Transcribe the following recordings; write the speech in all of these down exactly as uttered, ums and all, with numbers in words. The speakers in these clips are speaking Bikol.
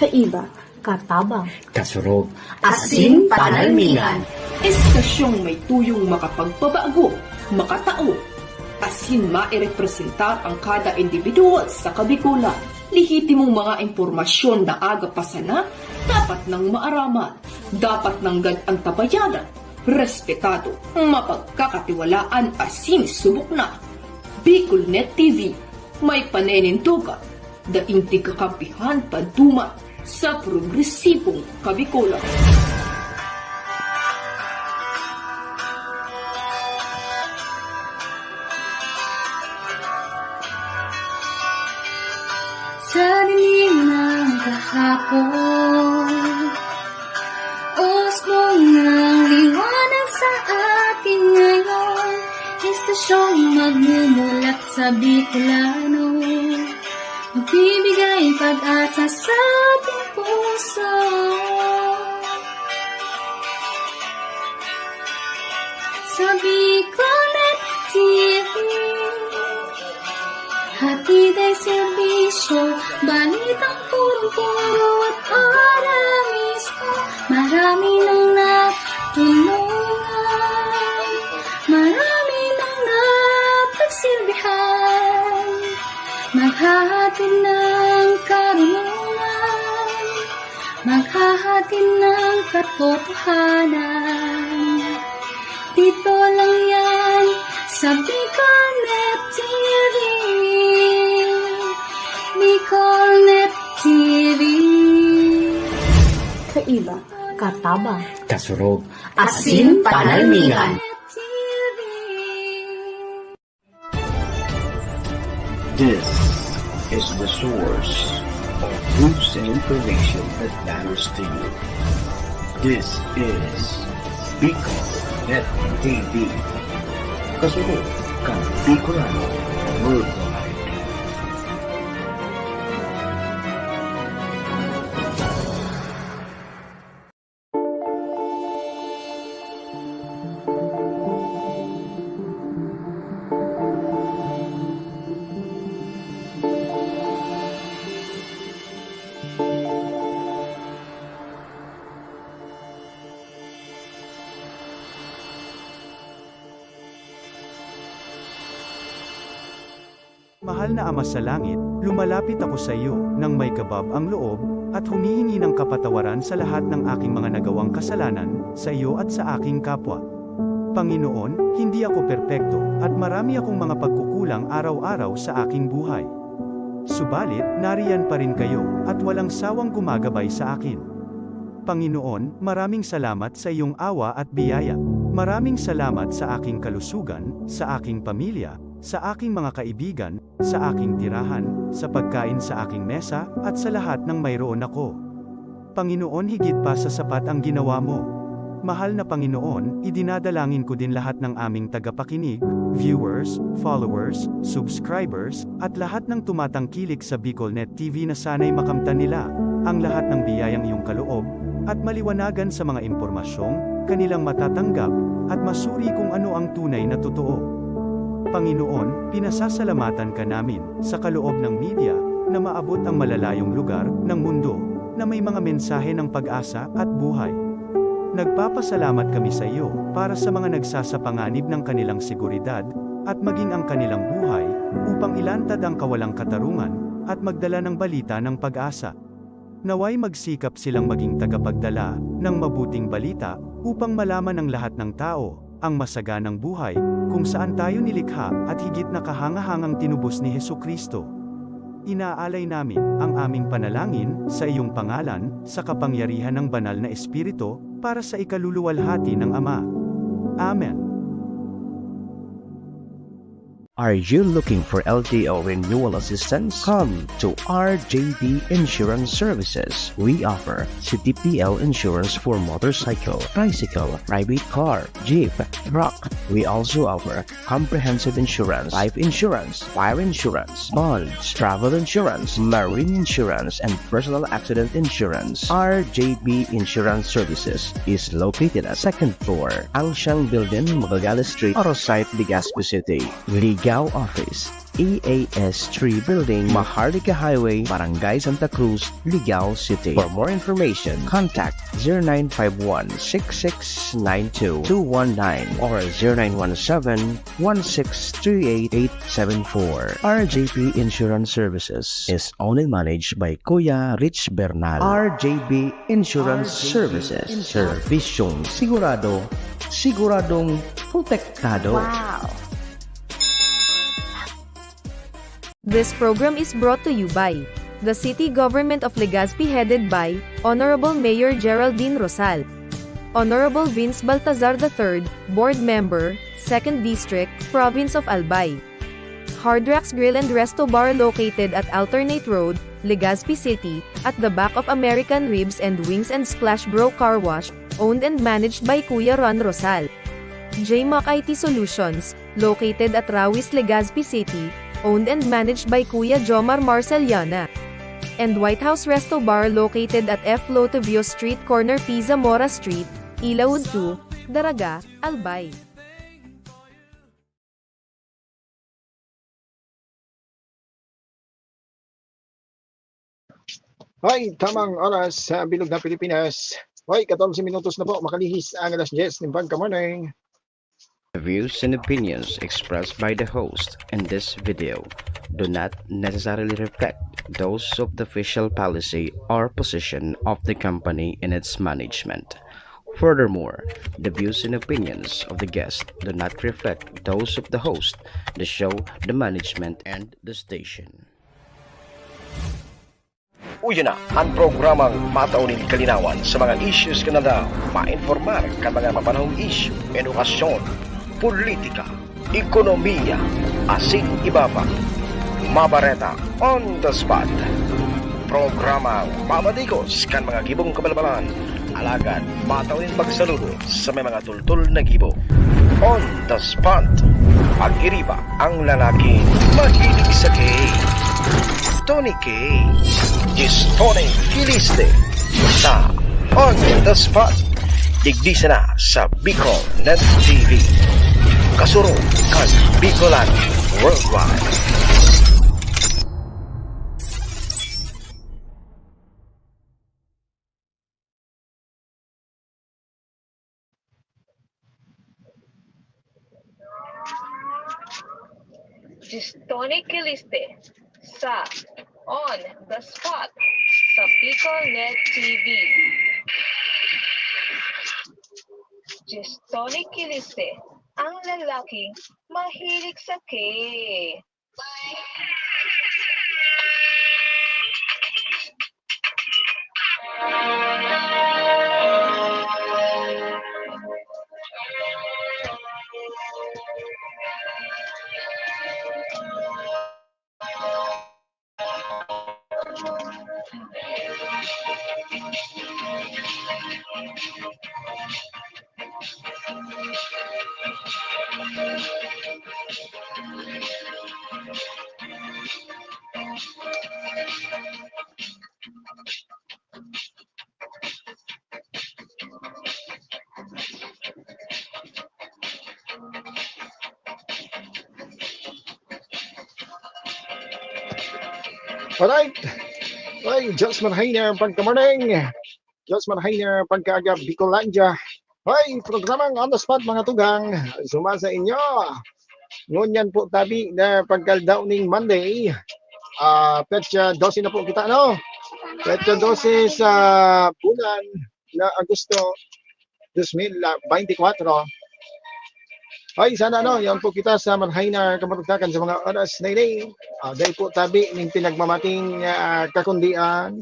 Kaiba, katabang, kasurog, asin panalmingan. Estasyong may tuyong makapagpabago, makatao, asin mairepresentar ang kada individual sa Kabikolan. Lehitimong mga impormasyon na aga pa sana, dapat nang maaraman, dapat nang gad-an tabayanan, respetado, mapagkakatiwalaan asin subok na. Bicolnet T V, may paninindogan, daing tigkakampihan paduman sa progresibong Kabikolan. Sa dilim ng kahapon, usbong ng liwanag sa atin ngayon, estasyong magmumulat sa Bicolano, magbibigay pag-asa sa ating puso. Sa Bicolnet T V, hatid ay serbisyo, balitang punong-puno at ora mismo. Marami nang natulungan, marami nang napagsilbihan, maghahatid ng karunungan, maghahatid ng katotohanan. Dito lang yan sa Bicolnet T V. Bicolnet T V. Kaiba, katabang, kasurog, asin panalmingan. T V. This is the source of news and information that matters to you. This is Bicol Net T V. Kasunod kan Bicolano Worldwide. Mahal na Ama sa Langit, lumalapit ako sa iyo nang may kabab ang loob at humihingi ng kapatawaran sa lahat ng aking mga nagawang kasalanan sa iyo at sa aking kapwa. Panginoon, hindi ako perpekto at marami akong mga pagkukulang araw-araw sa aking buhay. Subalit, nariyan pa rin kayo at walang sawang gumagabay sa akin. Panginoon, maraming salamat sa iyong awa at biyaya. Maraming salamat sa aking kalusugan, sa aking pamilya, sa aking mga kaibigan, sa aking tirahan, sa pagkain sa aking mesa, at sa lahat ng mayroon ako. Panginoon, higit pa sa sapat ang ginawa mo. Mahal na Panginoon, idinadalangin ko din lahat ng aming tagapakinig, viewers, followers, subscribers, at lahat ng tumatangkilik sa Bicolnet T V na sana'y makamtan nila ang lahat ng biyayang iyong kaloob at maliwanagan sa mga impormasyong kanilang matatanggap at masuri kung ano ang tunay na totoo. Panginoon, pinasasalamatan ka namin sa kaloob ng media na maabot ang malalayong lugar ng mundo na may mga mensahe ng pag-asa at buhay. Nagpapasalamat kami sa iyo para sa mga nagsasapanganib ng kanilang seguridad at maging ang kanilang buhay upang ilantad ang kawalang katarungan at magdala ng balita ng pag-asa. Naway magsikap silang maging tagapagdala ng mabuting balita upang malaman ng lahat ng tao ang masaganang buhay kung saan tayo nilikha at higit na kahangahangang tinubos ni Jesu-Cristo. Inaalay namin ang aming panalangin sa iyong pangalan, sa kapangyarihan ng Banal na Espiritu, para sa ikaluluwalhati ng Ama. Amen. Are you looking for L T O renewal assistance? Come to R J B Insurance Services. We offer C T P L insurance for motorcycle, tricycle, private car, jeep, truck. We also offer comprehensive insurance, life insurance, fire insurance, bonds, travel insurance, marine insurance, and personal accident insurance. R J B Insurance Services is located at second floor, Angsiang Building, Magallanes Street, Arosite, Legazpi City. Ligao Office, E A S three Building, Maharlika Highway, Barangay Santa Cruz, Ligao City. For more information, contact zero nine five one six six nine two two one nine or zero nine one seven one six three eight eight seven four. R J P Insurance Services is owned and managed by Kuya Rich Bernal. R J B Insurance Services. Servisyong sigurado, siguradong protektado. Wow! This program is brought to you by the City Government of Legazpi, headed by Honorable Mayor Geraldine Rosal, Honorable Vince Baltazar the third, Board Member, Second District, Province of Albay. Hard Rocks Grill and Resto Bar, located at Alternate Road, Legazpi City, at the back of American Ribs and Wings and Splash Bro Car Wash, owned and managed by Kuya Ron Rosal. J Mac I T Solutions, located at Rawis, Legazpi City, owned and managed by Kuya Jomar Marceliana. And White House Resto Bar, located at F Lotovio Street, corner P Zamora Street, Ilaud two, Daraga, Albay. Hoy, tamang oras sa bilog na Pilipinas. Hoy, katorse minutos na po, makalihis ang alas dyes nin pagka-morning. The views and opinions expressed by the host in this video do not necessarily reflect those of the official policy or position of the company in its management. Furthermore, the views and opinions of the guest do not reflect those of the host, the show, the management, and the station. Uya na an programang matao nin kalinawan sa mga issues kan aldaw, mainformar kan mga mapanahong isyu, edukasyon, politika, ekonomiya, asin iba pa. Mabareta on the spot. Programang mamadigos kan mga gibong kabalbalan, alagad matao nin pagsaludo sa may mga tultol na gibo. On the spot. Pag-iriba ang lalaking mahilig sa K. Tony K. Diyos Tony Kiliste. Sa On the Spot. Digdi sana sa Bicol Net T V. Kasurog kan Bicolan Worldwide. Diyos Tony Kiliste sa On the Spot sa Bicol Net T V. Diyos Tony Kiliste, ang lalaking mahilig sa K. Alright. Ay, Diyos Marhainer, pagka-morning. Diyos Marhainer, pagkaaga, Bicolandia. Hoy, programang On the Spot, mga tugang. Suma sa inyo. Ngunyan po tabi na pagkaldao ning Monday. Ah, petsa dose na po kita, no? Petsa dose sa bulan na Agosto dos mil veintikwatro. Ay, sana ano, yan po kita sa marhay na kamurugtakan sa mga oras na ini. Ah, dahil po tabi ning pinagmamating, ah, kakundian,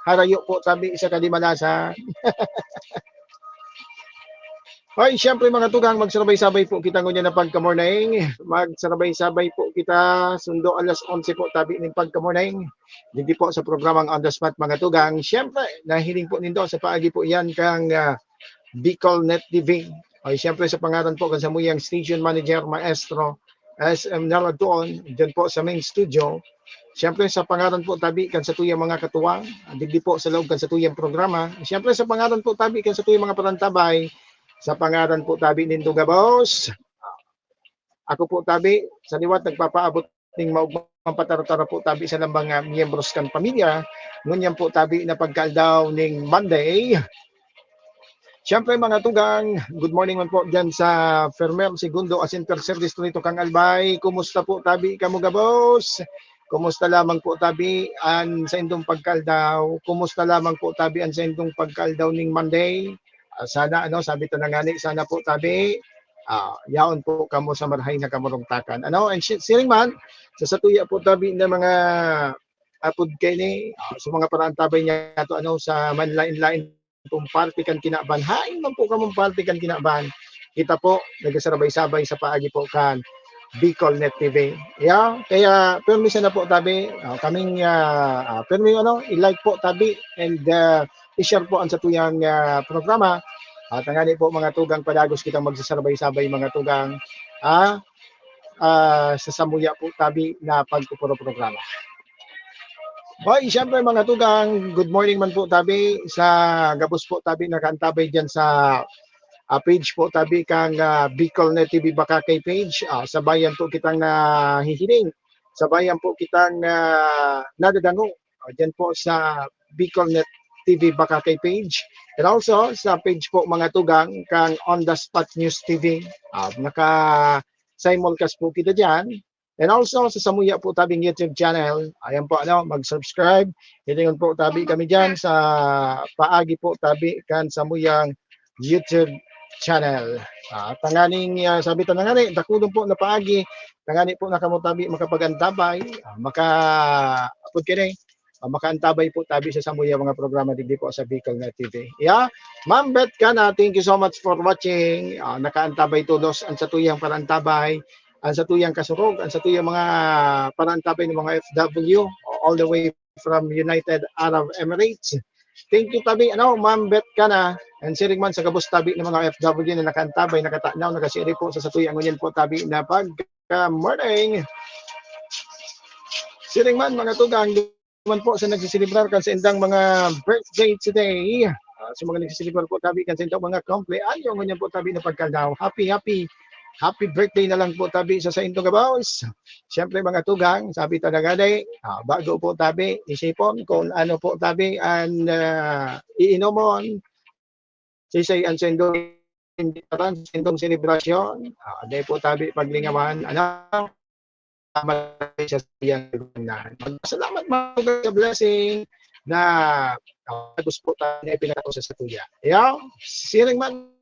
harayo po tabi sa kadimalasan. Ay, siyempre, mga tugang, magsarabay-sabay po kita ngunyan na pagka-morning. Magsarabay-sabay po kita, sundo alas onse po tabi ning pagka-morning. Digdi po sa programang On the Spot, mga tugang. Siyempre, nahiling po nindo sa paagi po yan kang, ah, Bicol Net T V. Ay, siyempre, sa pangaran po kan samuyang station manager, maestro, S M Naragtuon, dyan po sa main studio. Siyempre, sa pangaran po tabi kan satuyang mga katuwang, digdi po sa loob kan satuyang programa. Siyempre, sa pangaran po tabi kan satuyang mga parantabay, sa pangaran po tabi nindo gabos. Ako po tabi, sa liwat nagpapaabot ning maugmang patarotaro po tabi sa lambang, ah, miyembros kan pamilya, ngunyan po tabi na pagkaaldaw ning Monday. Siyempre, mga tugang, good morning man po diyan sa Fermer, Segundo, asin Tercer Distrito kang Albay. Kumusta po tabi kamo gabos? Kumusta lamang po tabi an saindong pagkaaldaw? Kumusta lamang po tabi an saindong pagkaaldaw ning Monday? Ah, sana, ano, sabi ta na ngani, sana po tabi, ah, yaon po kamo sa marahay na kamurugtakan. Ano, and si-, siring man, sa satuya po tabi na mga apod kaini, ah, sa mga paraantabay niya to, ano, sa manlain-lain pong parte kan kinaban. Hain man po kamong parte kan kinaban, kita po, nagsasabay-sabay sa paagi po kan Bicol Net T V. Yeah, kaya permi sana po tabi, ah, kaming, ah, ah, permi, ano, i-like po tabi and, ah, i-share po ang satuyang, ah, programa. At tangani po, mga tugang, padagos kitang magsasabay-sabay, mga tugang, ah, ah, sa samuya po tabi na pagpupuro programa. Hoy, siyempre, mga tugang, good morning man po tabi sa gabos po tabi nakaantabay diyan sa, ah, page po tabi kang, ah, Bicol Net T V Bakakay page. Ah, sabayan po kitang nahihiling, sabayan po kitang, ah, nadadango, ah, diyan po sa Bicol Net T V Bakakay page. And also sa page po, mga tugang, kang On The Spot News T V. Ah, naka-simulcast po kita diyan. And also sa samuya po tabing YouTube channel. Ayan po, ano, mag-subscribe. Hilingon po tabi kami diyan sa paagi po tabi kan samuyang YouTube channel. Ah, tanganing, ah, sabi ta na ngani, dakulon po na paagi, tangani po na kamo tabi makapag-antabay, ah, maka-, apod kini, ah, makaantabay po tabi sa samuya mga programa digdi po sa Bicol Net T V. Yeah? Ma'am Beth Cana, thank you so much for watching. Ah, nakaantabay todos ang satuyang parantabay, ang satuyang kasurog, ang satuyang mga parantabay ng mga F W, all the way from United Arab Emirates. Thank you tabi, ano, Ma'am Beth Cana, and siring man sa gabos tabi ng mga F W na nakaantabay, nakatanaw, nakasiri po sa satuyang ngunyan po tabi na pagka-morning. Siring man, mga tugang, man po sa nagsiselebrar kan saindang mga birthday today. Ah, sa mga nagsiselebrar po tabi kan saindang mga kumpleanyo, ngunyan po tabi na pagkaaldaw. Happy, happy, happy birthday na lang po tabi sa saindong gabos. Siyempre, mga tugang, sabi ta na ngani, ah, bago po tabi, isipon kung ano po tabi an, ah, iinomon. Sisay an saindong imbitaran, saindong selebrasyon. Ah, dai po tabi paglingawan, ano, salamat sa iyang kagurangnan. Magpasalamat, mga tugang, sa blessing na, ah, gusto po tayo na ipinatao sa satuya. Yaw, siring man,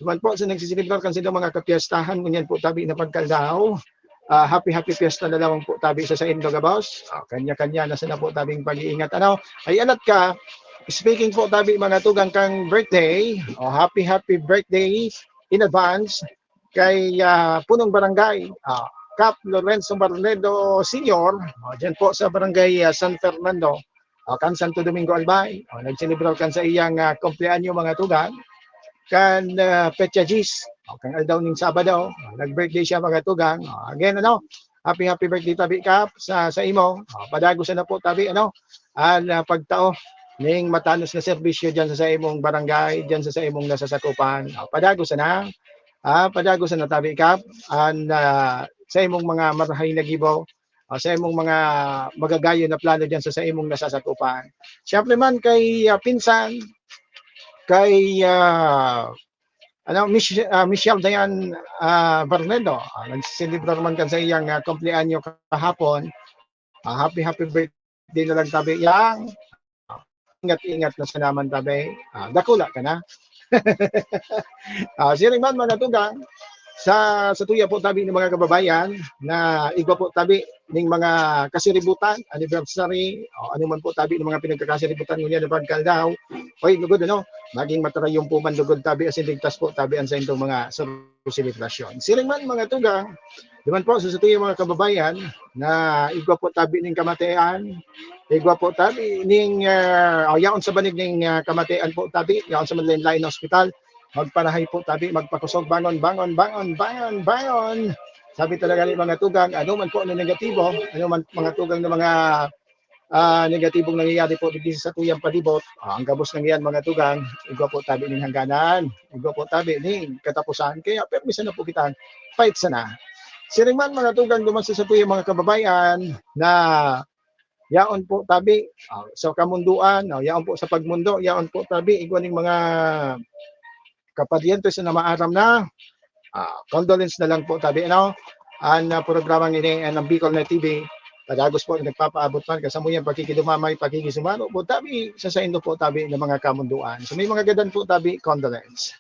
man po sa nagsiselebrar kan saindong mga kapiyastahan, ngunyan po tabi na pagkaaldaw. Ah, happy, happy fiesta na lamang po tabi sa saindo gabos. Ah, kanya-kanya na sana po tabing pag-iingat. Ano, ay alat ka, speaking po tabi, mga tugang, kang birthday. Oh, happy, happy birthday in advance kay, ah, punong barangay, ah, Kap Lorenzo Barnedo Senior, ah, dyan po sa barangay, ah, San Fernando, ah, kan Santo Domingo, Albay. Ah, nagselebrar kan sa iyang, ah, kumpleanyo, mga tugang, kan, ah, petsa diyes, ah, kan aldaw ning Sabado. Ah, nag-birthday siya, mga tugang. Ah, again, ano, happy, happy birthday tabi, Kap, sa, sa imo. Ah, padagos na po tabi, ano, an, ah, pagtao ning matanos na serbisyo dyan sa, sa imong barangay, dyan sa, sa imong nasasakupan. Ah, padagos na, ah, padagos na tabi, Kap, an, ah, sa imong mga marahay na gibo, ah, sa imong mga magagayon na plano dyan sa, sa imong nasasakupan. Siyempre man kay, ah, pinsan, kay, ah, ano, Mich-, ah, Michelle Dayan, ah, Barnedo, ah, nagsiselebrar man kan sa iyang, ah, kumpleanyo kahapon. Ah, happy, happy birthday na lang tabi yang. Ah, ingat-ingat na sa naman tabi. Ah, dakula ka na. Ah, siring man, mga tugang, sa, sa tuya po tabi ng mga kababayan na igwa po tabi ning mga kasiributan, anniversary, o ano man po tabi ng mga pinagkakasiributan ngunyan na pagkaaldaw. Oy, lugod, ano, maging matarayong po man lugod tabi, asin ligtas po tabi ang sa indong mga selebrasyon. Siring man, mga tugang, duman po sa satuyang mga kababayan na igwa po tabi ning kamatian, igwa po tabi ning, ah, o yaon sa banig ning, ah, kamatian po tabi, yaon sa manlain-lain na ospital, magparahay po tabi, magpakusog, bangon, bangon, bangon, bangon, bangon. Sabi talaga ni mga tugang, ano man po na negatibo, ano man mga tugang na mga ah, negatibong nangyayari po digdi sa satuyang palibot, ah, ang gabos na ngunyan, mga tugang, igwa po tabi nin hangganan, igwa po tabi nin kataposan. Kaya permi sana po kita, fight sana. Siring man, mga tugang, duman sa satuyang mga kababayan na yaon po tabi, ah, sa kamundoan, no? Yaon po sa pagmundo, yaon po tabi, igwa ning mga kaparyentes na maaram na, ah, condolence na lang po tabi, ano? An, ah, programang ini, an, ang Bicol Net T V, padagos po nagpapaabot man, kasamuyang pakikidumamay, pakikisumaro po tabi, sa saindo po tabi ng mga kamundoan. So, may mga gadan po tabi, condolence.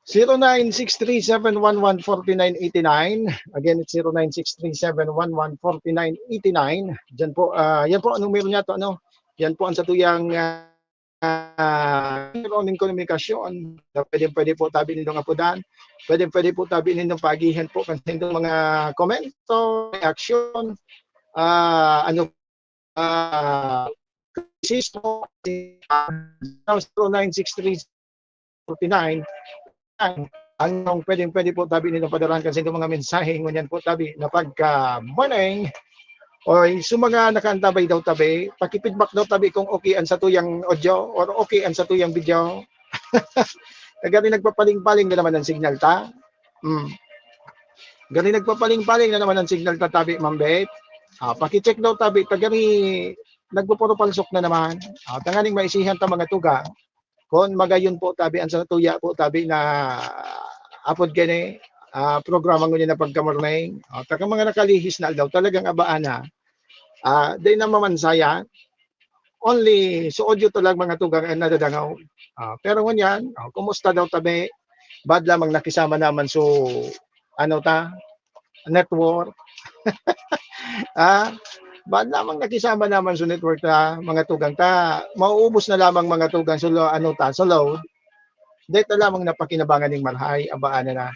Zero nine six three seven one one forty nine eighty nine. Again, it's zero nine six three seven one one forty nine eighty nine. Diyan po, ah, yan po ang numero niya to, ano? Yan po ang satuyang, ah, numero ning komunikasyon. Na pwede, pwede po tabi nindong apodan. Pwede, pwede po tabi nindong paagihan po kan sindong mga komento, reaksyon, ah, ano, ah, kritisismo, zero nine six three forty nine, ang pwedeng-pwede po tabi nindong padalahan kan sindong mga mensahe, ngunyan po tabi na pagka morning, oy, sa mga nakaantabay daw tabi, paki-feedback daw tabi kung okay ang satuyang audio or okay ang satuyang video. Kagari nagpapaling-paling na naman ang signal ta. Hmm. Gari nagpapaling-paling na naman ang signal ta tabi, Ma'am Beth. Ah, paki-check daw tabi, ta gari nagpupuro palsok na naman. Ah, tanganing maisihan ta, mga tugang. Kon magayon po tabi, ang satuya po tabi na apod gani, ah, programa ngunyan na pagkamorning. Ah, ta kan mga nakalihis na aldaw, talagang abaan na. Ah, dai na mamansayan. Only sa audio ta lang, mga tugang, ang nadadangaw. Ah, pero ngunyan, ah, kumusta daw tabi? Bad lamang nakisama naman so, ano ta, network. Ah, bad lamang nakisama naman so network ta, mga tugang ta. Mauubos na lamang, mga tugang, so lo-, ano ta, so load. Dai ta lamang napakinabangan ning marahay, abaan na na.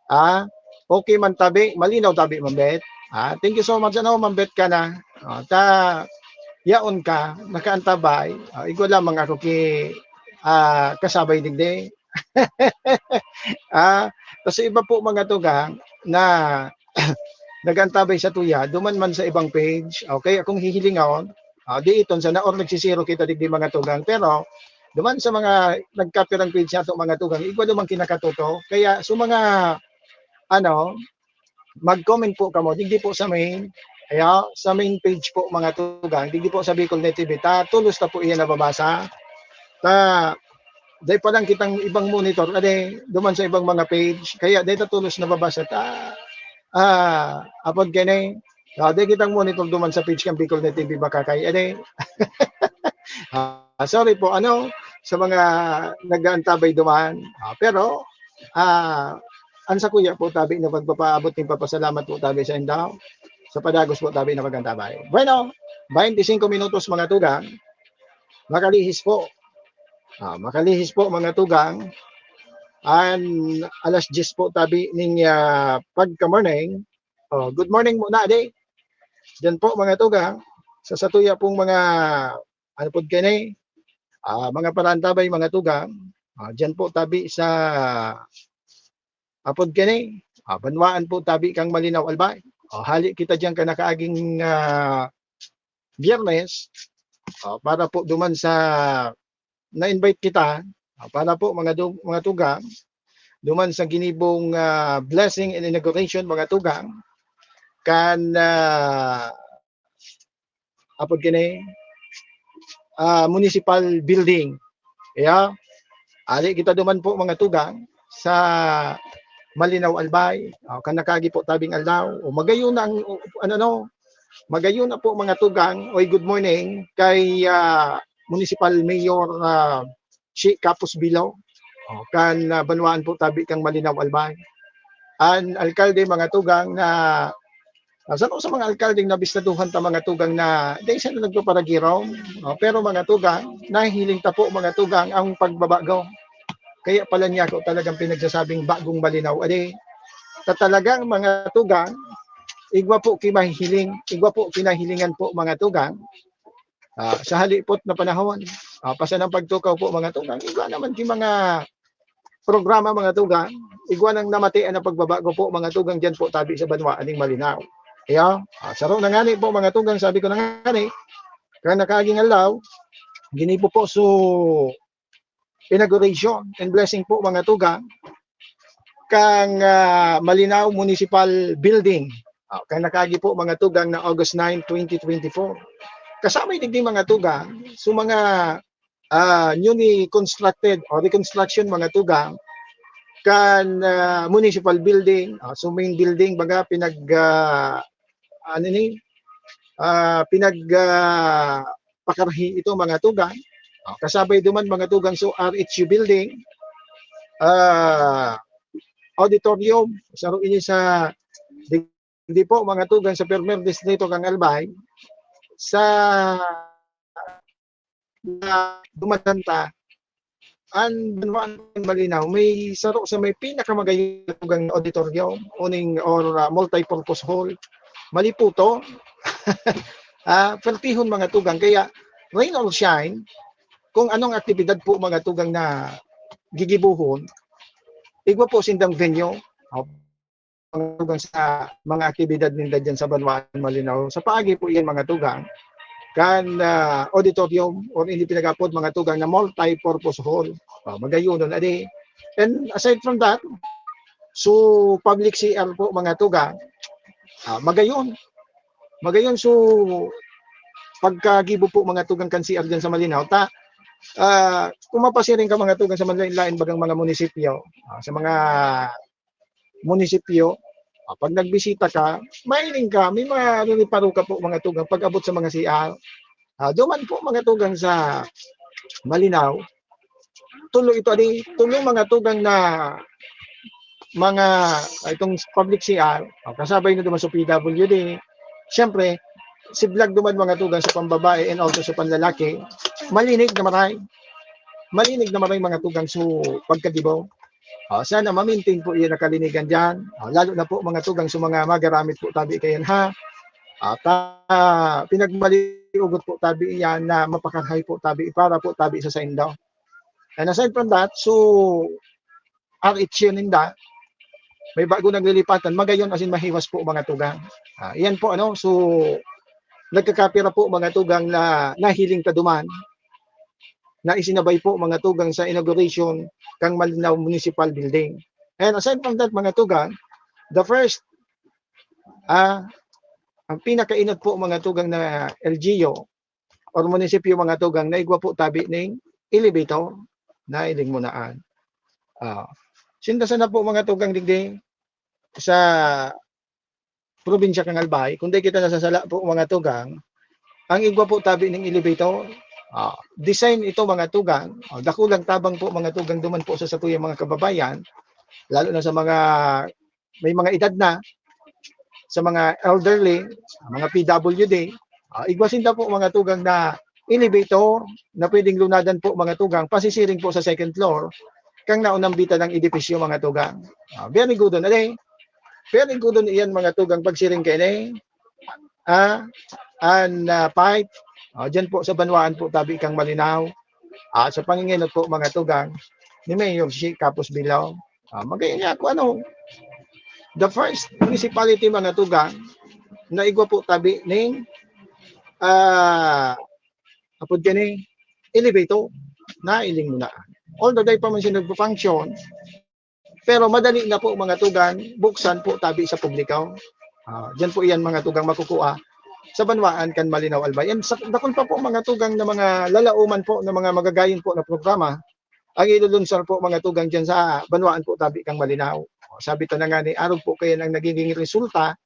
Ah, okay man tabi, malinaw tabi, Ma'am Beth. Ah, thank you so much, ano, Ma'am Beth ka na. Ah, ta, yaon ka, nakaantabay. Ah, igwa lamang ako ki, ah, kasabay digdi. Ah, kasi iba po, mga tugang, na nag-antabay sa tuya, duman man sa ibang page, okay, akong hihilingaon, ah, di iton sana or nagsisiro kita digdi, mga tugang. Pero, duman sa mga nagkapirang page nato, mga tugang, igwa duman kinakatuto. Kaya, so mga, ano, mag-comment po kamo, digdi po sa main, ayo, sa main page po, mga tugang, digdi po sa Bicol Net T V, ta, tulos ta po iyan nababasa. Ta, dai pa lang kitang ibang monitor, ade, duman sa ibang mga page, kaya dai ta tulos nababasa ta, ah, apod kani, ah, dai kitang monitor duman sa page kan Bicol Net T V, baka kay, ade. Ah, sorry po, ano, sa mga nag-aantabay duman. Ah, pero, ah, ang sakuya po tabi na pagpapaabot ning papasalamat po tabi sa indaw, sa padagos po tabi na pag-antabay. Bueno, baynte singko minutos, mga tugang, makalihis po. Ah, makalihis po, mga tugang. An alas dyes po tabi ning, ah, pagka-morning. Oh, good morning muna, ade. Diyan po, mga tugang, sa satuya pong mga, ano pod kani, ah, mga paraantabay, mga tugang, ah, diyan po tabi sa, apod kani, ah, banwaan po tabi kang Malinaw, Albay. Oh, hali kita diyan kan nakaaging, ah, Biyernes, ah, para po duman sa na-invite kita, ah, para po mga du-, mga tugang, duman sa ginibong, ah, blessing and inauguration, mga tugang, kan, ah, apod kini, ah, municipal building. Kaya, ali kita duman po, mga tugang, sa Malinaw, Albay. Ah, kan nakaagi po tabing aldaw. O magayon na ang, o, ano, no? Magayon na po, mga tugang. Oy, good morning kay, ah, Municipal Mayor, ah, Shi Capus Bilo. O, kan, ah, banwaan po tabi kang Malinaw, Albay. An alkalde, mga tugang, na, ah, saro sa mga alkaldeng nabistaduhan ta, mga tugang, na dai siya na nagpaparagirom, no? Pero, mga tugang, nahihiling ta po, mga tugang, ang pagbabago. Kaya pala niya ako talagang pinagsasabing bagong Malinaw. Adi, ta talagang, mga tugang, igwa po ki mahihiling, igwa po kinahilingan po, mga tugang. Ah, sa halipot na panahon, ah, pasan ang pagtukaw po, mga tugang, igwa naman ki mga programa, mga tugang, igwa nang namatian na pagbabago po, mga tugang, diyan po tabi sa banwaan ning Malinaw. Kaya, ah, saro na ngani po, mga tugang, sabi ko na ngani, kan nakaaging aldaw, ginibo po so inauguration and blessing po, mga tugang, kang, ah, Malinao Municipal Building. Ah, kang nakaagi po, mga tugang, na August nine, twenty twenty-four. Kasama digdi, mga tugang, so mga, ah, newly constructed o reconstruction, mga tugang, kan, ah, municipal building, ah, so main building, baga, pinag, ah, ano ni, ah, pinag, ah, pakarahi ito, mga tugang. Ah, kasabay duman, mga tugang, so R H U building, ah, auditorium, saro ini sa, di, di po, mga tugang, sa Primer Distrito kang Albay, sa na dumadanta, an banwaan kan Malinao, may saro sa may pinakamagayon na tugang na auditorium, uning, or, ah, multipurpose hall. Mali po to. Ah, pertihon, mga tugang. Kaya, rain or shine, kung anong aktibidad po, mga tugang, na gigibohon, igwa po sindang venue. Ah, mga tugang, sa mga aktibidad ninda diyan sa banwaan Malinao. Sa paagi po iyan, mga tugang, kan, ah, auditorium or ini pinag-apod, mga tugang, na multi-purpose hall. Ah, magayonon adi. And aside from that, so public C R po, mga tugang, ah, magayon. Magayon, so pagkagibo po, mga tugang, kan C R diyan sa Malinao, ta, ah, kung mapasiring ka, mga tugang, sa manlain-lain bagang mga munisipyo, ah, sa mga munisipyo, ah, pag nagbisita ka, mahiling ka, may marereparo ka po, mga tugang, pag-abot sa mga C R. Ah, duman po, mga tugang, sa Malinao, tulo ito, adi, tulo, mga tugang, na mga, ah, itong public C R, ah, kasabay na duman sa P W D. Siyempre, siblag duman, mga tugang, sa pambabae and also sa panlalaki, malinig na maray. Malinig na maray, mga tugang, so pagkagibo. Ah, sana ma-maintain po iyan na kalinigan diyan. Ah, lalo na po, mga tugang, sa mga magaramit po tabi kayan, ha. At, ah, pinagmaliugot po tabi iyan na mapakarahay po tabi, para po tabi sa saindo. And aside from that, so, R H U ninda, may bago naglilipatan, magayon asin mahiwas po, mga tugang. Ah, iyan po, ano, so, nagkakapira po, mga tugang, na nahiling ta duman, na isinabay po, mga tugang, sa inauguration kang Malinao Municipal Building. And aside from that, mga tugang, the first, ah, ang pinakainot po, mga tugang, na L G U or munisipyo, mga tugang, na igwa po tabi ning elevator na iling munaan. Ah, sinda sana po, mga tugang, digdi sa probinsya kan Albay, kung di kita nasasala po, mga tugang, ang igwa po tabi ning elevator, ah, design ito, mga tugang, ah, dakulang tabang po, mga tugang, duman po sa satuyang mga kababayan, lalo na sa mga may mga edad na, sa mga elderly, sa mga P W D, ah, igwa sinda po, mga tugang, na elevator na pwedeng lunadan po, mga tugang, pasisiring po sa second floor kang naunambitan ng edipisyo, mga tugang. Ah, very good on, ade. Very good on iyan, mga tugang, pagsiring kaini. Ah, an, ah, pipe, ah, diyan po sa banwaan po tabi kang Malinao. Ah, sa pangingenot po, mga tugang, ni Mayor Shi Kapos Bilao. Ah, magaya niya ako, ano, the first municipality, mga tugang, na igwa po tabi ning, ah, apod kani, elevator na iling munaan. Although dai pa man siya nagpa-function, pero madali na po, mga tugang, buksan po tabi sa publiko. Ah, diyan po iyan, mga tugang, makukuha sa banwaan kan Malinao, Albay. And sa, dakul pa po, mga tugang, na mga lalauman po, na mga magagayon po na programa ang ilulunsar po, mga tugang, diyan sa banwaan po tabi kang Malinao. Sabi ta na nga ni, arog po kayan ang nagiging resulta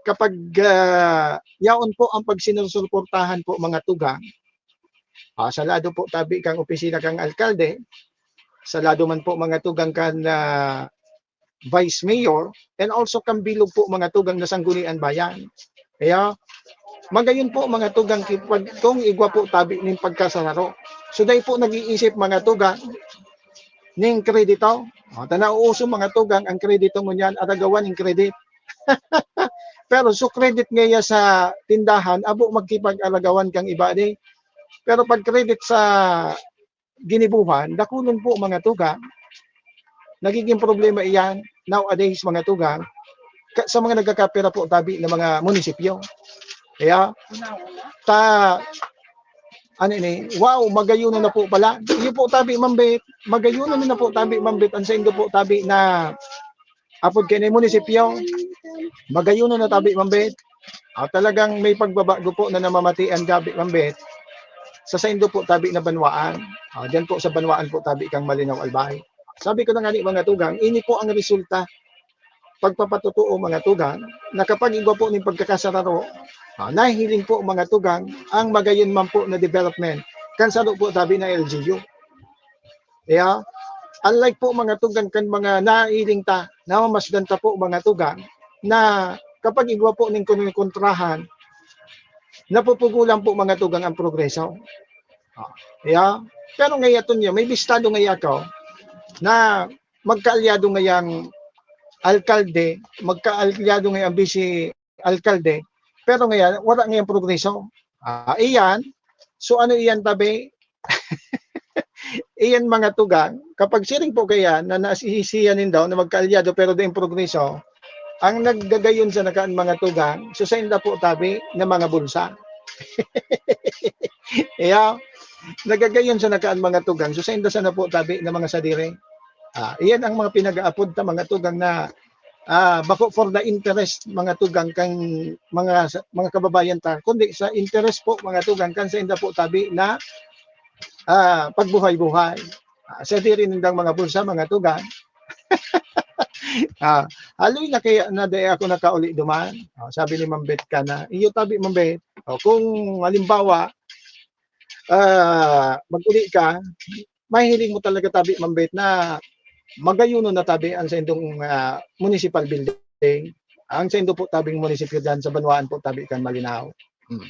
kapag, ah, yaon po ang pagsinusuportahan po, mga tugang, ah, sa lado po tabi kang opisina kang alkalde, sa lado man po, mga tugang, kan, ah, vice mayor, and also kan bilog po, mga tugang, na Sangguniang Bayan. Kaya, magayon po, mga tugang, ki-, pag, kung igwa po tabi ning pagkasararo. So, dai po nag-iisip, mga tugang, ning kredito. O, ta nauuso, mga tugang, ang kredito ngunyan, aragawan ning credit. Pero so credit ngaya sa tindahan, abo magkipag-aragawan kang iba di. Pero pag credit sa ginibuhan, dakulon po, mga tugang. Nagiging problema iyan nowadays, mga tugang, ka-, sa mga nagkakapira po tabi na mga munisipyo. Kaya, ta, ano ini, wow, magayunan na po pala. Iyo po tabi, mambit, magayunan na po tabi, mambit, ang saindo po tabi na Apod kaini munisipyo, magayonon na tabi mambit. Ah, talagang may pagbabago po na namamatian gabi mambit sa saindo po tabi na banwaan. Ah, diyan po sa banwaan po tabi kang Malinao Albay. Sabi ko na nga ni mga tugang, ini po ang resulta pagpapatotoo, mga tugang, na kapag igwa po ning pagkakasararo, ah, nahihiling po, mga tugang, ang magayon man po na development kan saro po tabi na L G U. Kaya, unlike po, mga tugang, kan mga nailing ta, namamasdan ta po, mga tugang, na kapag igwa po ning kontrahan, napupugulan po, mga tugang, ang progreso. Ah, kaya, pero ngayon, Tonyo, may bistado ngayon ako na magkaalyado ngayang alkalde, magkaalyado ngayang vice alkalde, pero ngayon, wala ngayang progreso. Ah, iyan, so ano iyan tabi? Iyan mga tugang, kapag siring po kaya na nasisiya nindaw na magkaalyado pero daing progreso, ang naggagayon sa nakaan mga tugang, so sa inda po tabi na mga bulsa. Iya, nagagayon sa nakaan mga tugang, so sa inda sana po tabi na mga sadiri. Ah, iyan ang mga pinag-aapod ta mga tugang na, ah, bako for the interest, mga tugang, kan mga sa mga kababayan ta, kundi sa interest po, mga tugang, kan sa inda po tabi na, ah, pagbuhay-buhay. Ah, sa diri nindang mga bulsa, mga tugang. Ah, haloy na kaya na dai ako nakauli duman. Oh, sabi ni Ma'am Bet ka na, iyo tabi, Ma'am Bet. Oh, kung halimbawa, ah, mag-uli ka, mahihiling mo talaga tabi, Ma'am Bet, na magayonon na tabi ang saindong, ah, municipal building. Ang saindo po tabing munisipyo diyan sa banwaan po tabi kan Malinao. Hmm.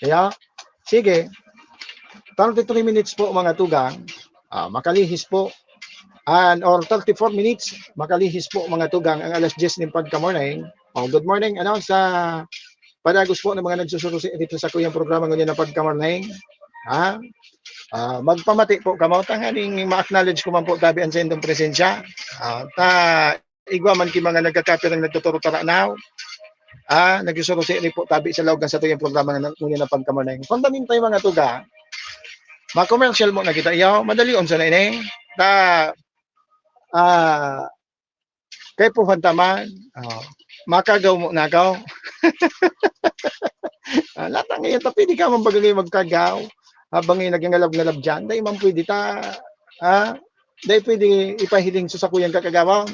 Kaya, sige, thirty-three minutes po, mga tugang, ah, makalihis po. And, or thirty-four minutes, makalihis po, mga tugang, ang alas diyes nin pagka-morning. Oh, good morning, ano, sa padagos po ng mga nagsusurusi dito sa kuyang programa ngunyan na pagka-morning. Ha? Ah, magpamati po kamo, tanganing ma-acknowledge ko man po tabi ang saindong presensya. Ah, ta igwa man ki mga nagkakapirang nagtuturo taranaw. Ah, nagsusurusi ni po tabi sa laog kan satuyang programa na ngunyan na pagka-morning. Fundamental, mga tugang. Ma-commercial mo na kita, iyo, madali on sa na ini. Ta, ah, kay puhan ta man, oh, makagaw mo na ako. Ah, lahat ng ngayon, ta pwede ka man baga ngayon magkagaw. Habang ngayon nagngalab-ngalab dyan, dahil man pwede ta, ah, dahil pwede ipahiling sa sakuyang kakagawa.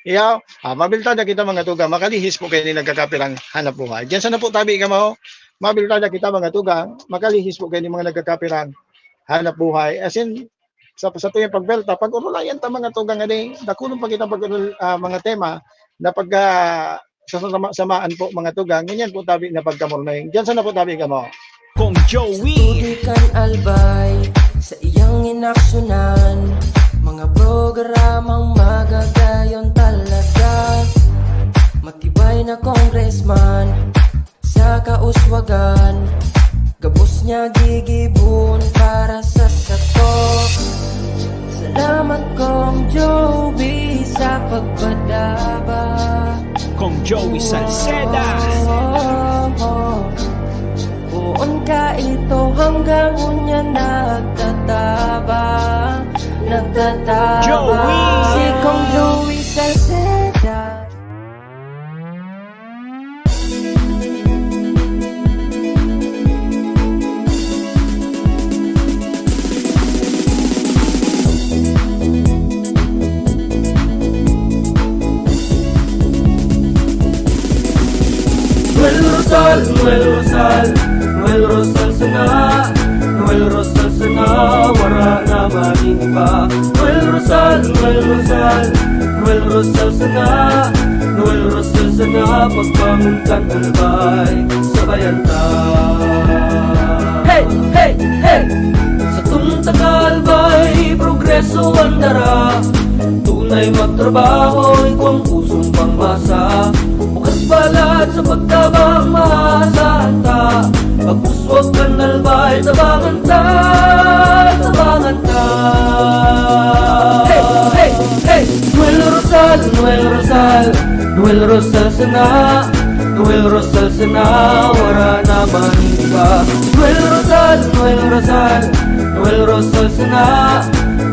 Iyo, ah, mabilta na kita, mga tugang, makalihis po kayo ni nagkakapirang hanap buhay. Diyan sana po tabi ka mo, mabilta na kita, mga tugang, makalihis po kayo ni mga nagkakapirang hanap buhay. As in, sa, sa tuyang pagbelta, pag-urulayan ta, mga tugang, ani, dakulon pa kita pag, ah, mga tema na pag, ah, sa sama-, samaan po, mga tugang, ngunyan po tabi na pagkamorning. Diyan sana po tabi ka mo. Kong Joey. Tubig kan Albay, sa iyang inaksyonan, mga programang magagayon talaga. Matibay na congressman, sa kauswagan, gabos niya gigibon para sa sato. Salamat, Kong Joey, sa pagpadaba. Kong Joey Salceda. Poon ka ito hanggang unya nagtataba, nagtataba. Joey. Si Kong Joey Salceda. Noel Rosal, Noel Rosal, Noel Rosal sana, Noel Rosal sana, wara na man iba. Noel Rosal, Noel Rosal, Noel Rosal sana, Noel Rosal sana, pagbangon kan Albay, sabayan ta. Hey, hey, hey! Sa tunta ka Albay, progreso ang dara. Tunay magtrabaho, igwang pusong pangmasa. Bukas palad sa pagtabang, maasahan ta. Pag-uswag kan Albay, tabangan ta, tabangan ta. Hey, hey, hey! Noel Rosal, Noel Rosal, Noel Rosal sana, Noel Rosal sana, wara na man iba. Noel Rosal, Noel Rosal, Noel Rosal sana,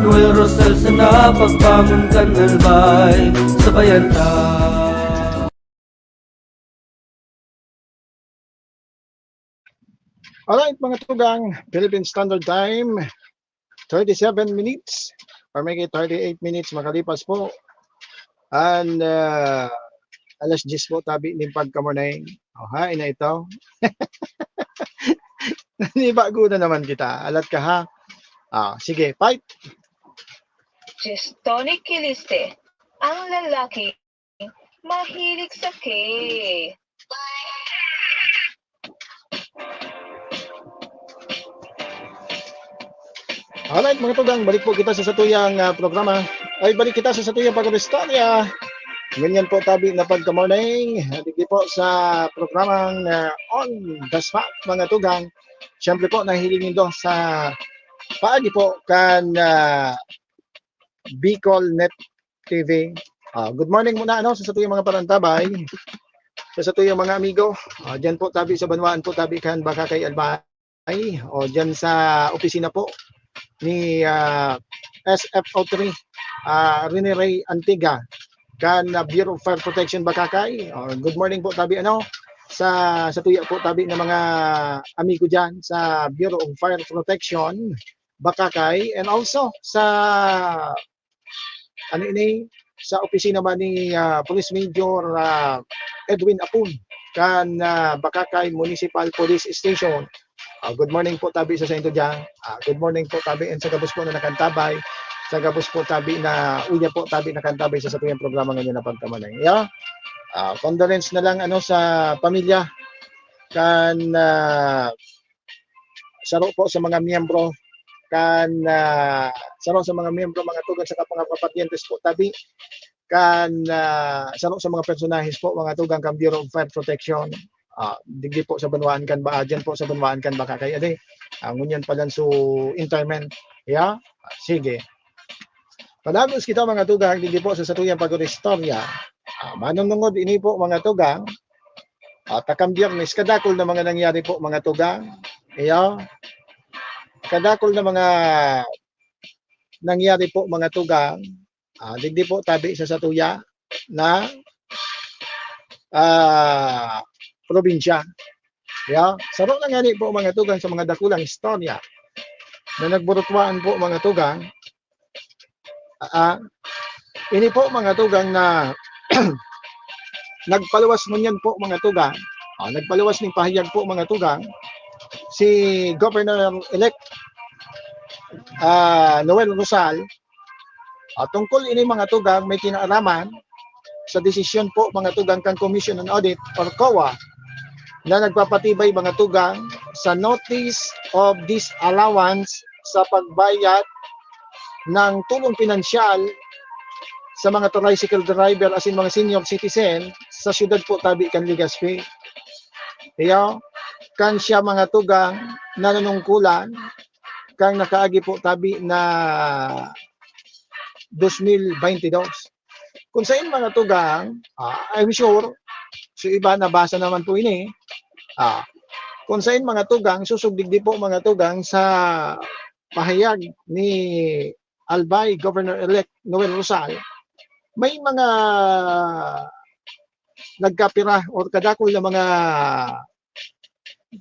Royal Rosal sana pagbangon kan Albay, sabayan ta. Alright, mga tugang, Philippine Standard Time, thirty-seven minutes or may thirty-eight minutes makalipas po. And uh, alas diyes po tabi ning pagkamorning. O ha, ina ito. Nanibago na naman kita. Alat ka ha? Ah, sige, fight. Gestonic Kiliste, ang lalaki mahilig sa cake. Alright, mga tugang, balik po kita sa satuyang uh, programa. Ay, balik kita sa satuyang pag-istorya. Ngunyan po tabi na pagka-morning. Dito po sa programang uh, On the Spot, mga tugang. Siyempre po, nahiling nindo sa paagi po kan uh, Bicol Net T V. Uh, good morning muna ano sa satuyang mga parantabay. Sa satuyang mga amigo. Uh, diyan po tabi sa banwaan po tabi kan Bacacay Albay. O diyan sa opisina po ni uh, S F O three, uh, Rene Ray Antiga kan uh, Bureau of Fire Protection Bacacay. Uh, good morning po tabi ano sa sa tuya po tabi ng mga amigo diyan sa Bureau of Fire Protection Bacacay and also sa ano ini sa opisina man ni uh, Police Major uh, Edwin Apun kan uh, Bacacay Municipal Police Station. Uh, good morning po tabi sa sento diyan. Uh, good morning po tabi and sa gabos po na nakantabay. Sa gabos po tabi na uya po tabi nakantabay sa satuyang programa ngayon na pagkamanay. Yeah? Uh, condolence na lang ano sa pamilya kan uh, saro po sa mga miyembro kan uh, saro sa mga miyembro mga tugang sa mga paryentes po tabi kan uh, saro sa mga personahes po mga tugang kan Bureau of Fire Protection uh, digdi po sa banwaan kan ba diyan po sa banwaan kan Bacacay ade uh, ngunyan pa lang so interment yeah uh, sige padagos kita mga tugang digdi po sa satuyang pag-istorya uh, manunungod ini po mga tugang at takang Biyernes kadakol na mga nangyari po mga tugang iyo kadakol na mga nangyari po mga tugang, uh, digdi po tabi sa satuya na uh, probinsya. Yeah? Saro na ngani po mga tugang sa mga dakulang istorya na nagburutwaan po mga tugang. Uh, ini po mga tugang na nagpaluwas ngunyan po mga tugang. Uh, nagpaluwas ning pahayag po mga tugang si Governor-elect uh, Noel Rosal, uh, tungkol ini mga tugang may kinaaraman sa desisyon po mga tugang kan Commission on Audit or COA na nagpapatibay mga tugang sa notice of disallowance sa pagbayad ng tulong pinansyal sa mga tricycle driver as in mga senior citizen sa siyudad po tabi kan Legazpi. Iyo, kan siya mga tugang nanunungkulan kang nakaagi po tabi na dos mil baynte dos. Kung sain mga tugang, uh, I'm sure, so iba nabasa naman po ini, uh, kung sain mga tugang, susugdigdi po mga tugang sa pahayag ni Albay, Governor-elect Noel Rosal, may mga nagkapira o kadakol na mga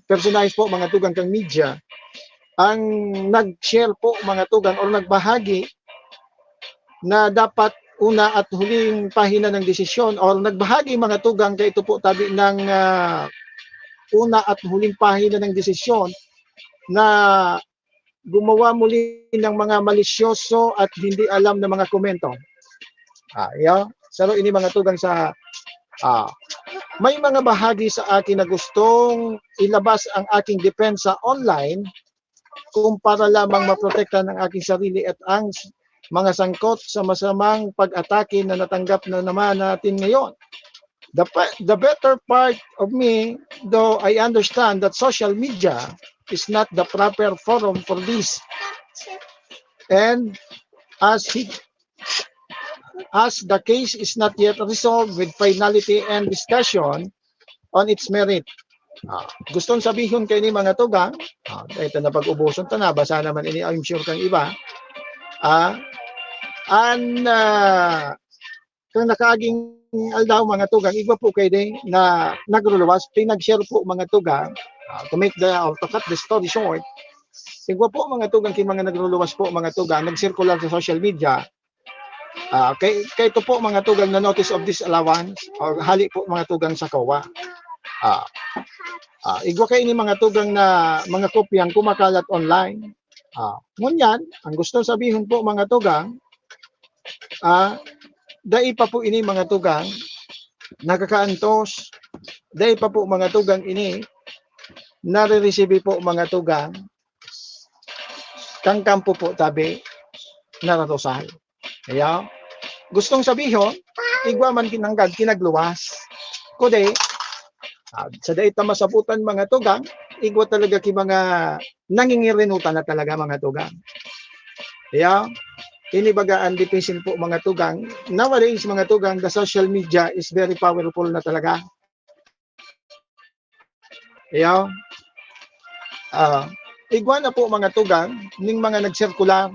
personahe po, mga tugang kang media, ang nag-share po, mga tugang, or nagbahagi na dapat una at huling pahina ng desisyon or nagbahagi mga tugang kay ito po tabi ng uh, una at huling pahina ng desisyon na gumawa muli ng mga malisyoso at hindi alam na mga komento. Ah, yeah. Saro ini mga tugang sa ah, may mga bahagi sa akin na gustong ilabas ang aking depensa online kung para lamang maprotektahan ang aking sarili at ang mga sangkot sa masamang pag-atake na natanggap na naman natin ngayon. The, the better part of me, though I understand that social media is not the proper forum for this. And as he as the case is not yet resolved with finality and discussion on its merit. Ah, gustong sabihon kay ni mga tugang, ah, ito na pag-ubuson ta na, basa naman ini, I'm sure kang iba. Ah, an, ah, kan nakaaging aldaw, mga tugang, igwa po kaini na nagruluwas, pinag-share po, mga tugang. Ah, to make the, or to cut the story short, igwa po, mga tugang, ki mga nagruluwas po, mga tugang, nagsirkular sa social media. Ah, kay, kay ito po, mga tugang, na notice of disallowance or hali po, mga tugang, sa COA. Ah, ah, igwa kaini, mga tugang, na mga kopyang kumakalat online. Ah, ngunyan, ang gustong sabihon po, mga tugang, ah, dai pa po ini, mga tugang, nakakaantos, dai pa po, mga tugang, ini nare-receive po, mga tugang, kan kampo po tabi na Rosal. Kaya, gustong sabihon, igwa man kinanggad, kinagluwas. Kundi, ah, sa dai ta masabutan, mga tugang, igwa talaga ki mga nangingirinutan na talaga, mga tugang. Kaya, ini baga ang dipisil po, mga tugang. Nowadays, mga tugang, the social media is very powerful na talaga. Iyo. Ah, igwa na po, mga tugang, ning mga nagsirkular.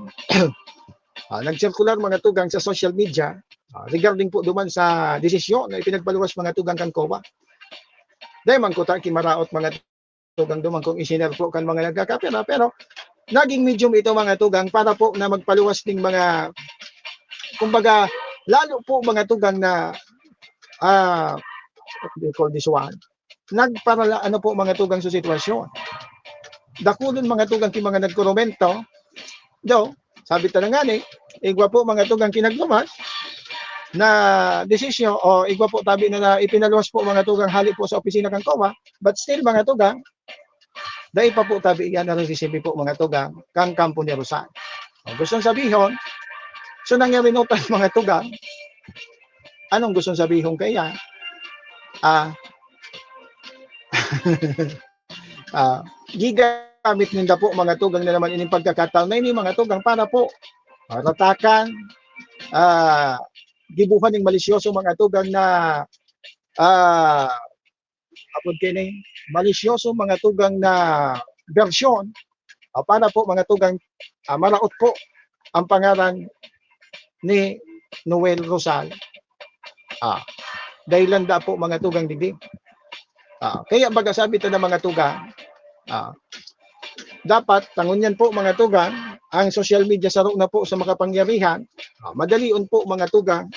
Ah, nagsirkular, mga tugang, sa social media, ah, regarding po duman sa desisyon na ipinagpaluwas, mga tugang, kan COA. Dai man kuta ki maraot, mga tugang, duman kung isiner po kan mga nagkakapira, pero naging medium ito, mga tugang, para po na magpaluwas ning mga, kumbaga, lalo po, mga tugang, na, ah, what do you call this one? Nagparala-, ano po, mga tugang, sa sitwasyon. Dakulon, mga tugang, ki mga nagkoromento, daw, sabi ta na ngani, igwa po, mga tugang, kinagluwas na desisyon, o igwa po tabi na, na ipinaluwas po, mga tugang, hali po sa opisina kan COA, but still, mga tugang, dai pa po tabi iyan na resisibi po, mga tugang, kan kampo ni Rosal. O, gustong sabihon, so nangyari no pa, mga tugang, anong gustong sabihon kaya? Ah, ah, gigamit ninda po, mga tugang, na naman ining pagkakataon na ini, mga tugang, para po, ah, ratakan, ah, gibuhan ning malisyoso, mga tugang, na, ah, apod kini, malisyoso, mga tugang, na bersyon, ah, para po, mga tugang, ah, maraot po ang pangaran ni Noel Rosal. Ah, dahilan da po, mga tugang, digdi. Ah, kaya baga sabi ta na, mga tugang, ah, dapat, tangon yan po, mga tugang, ang social media saro na po sa makapangyarihan, ah, madalion po, mga tugang,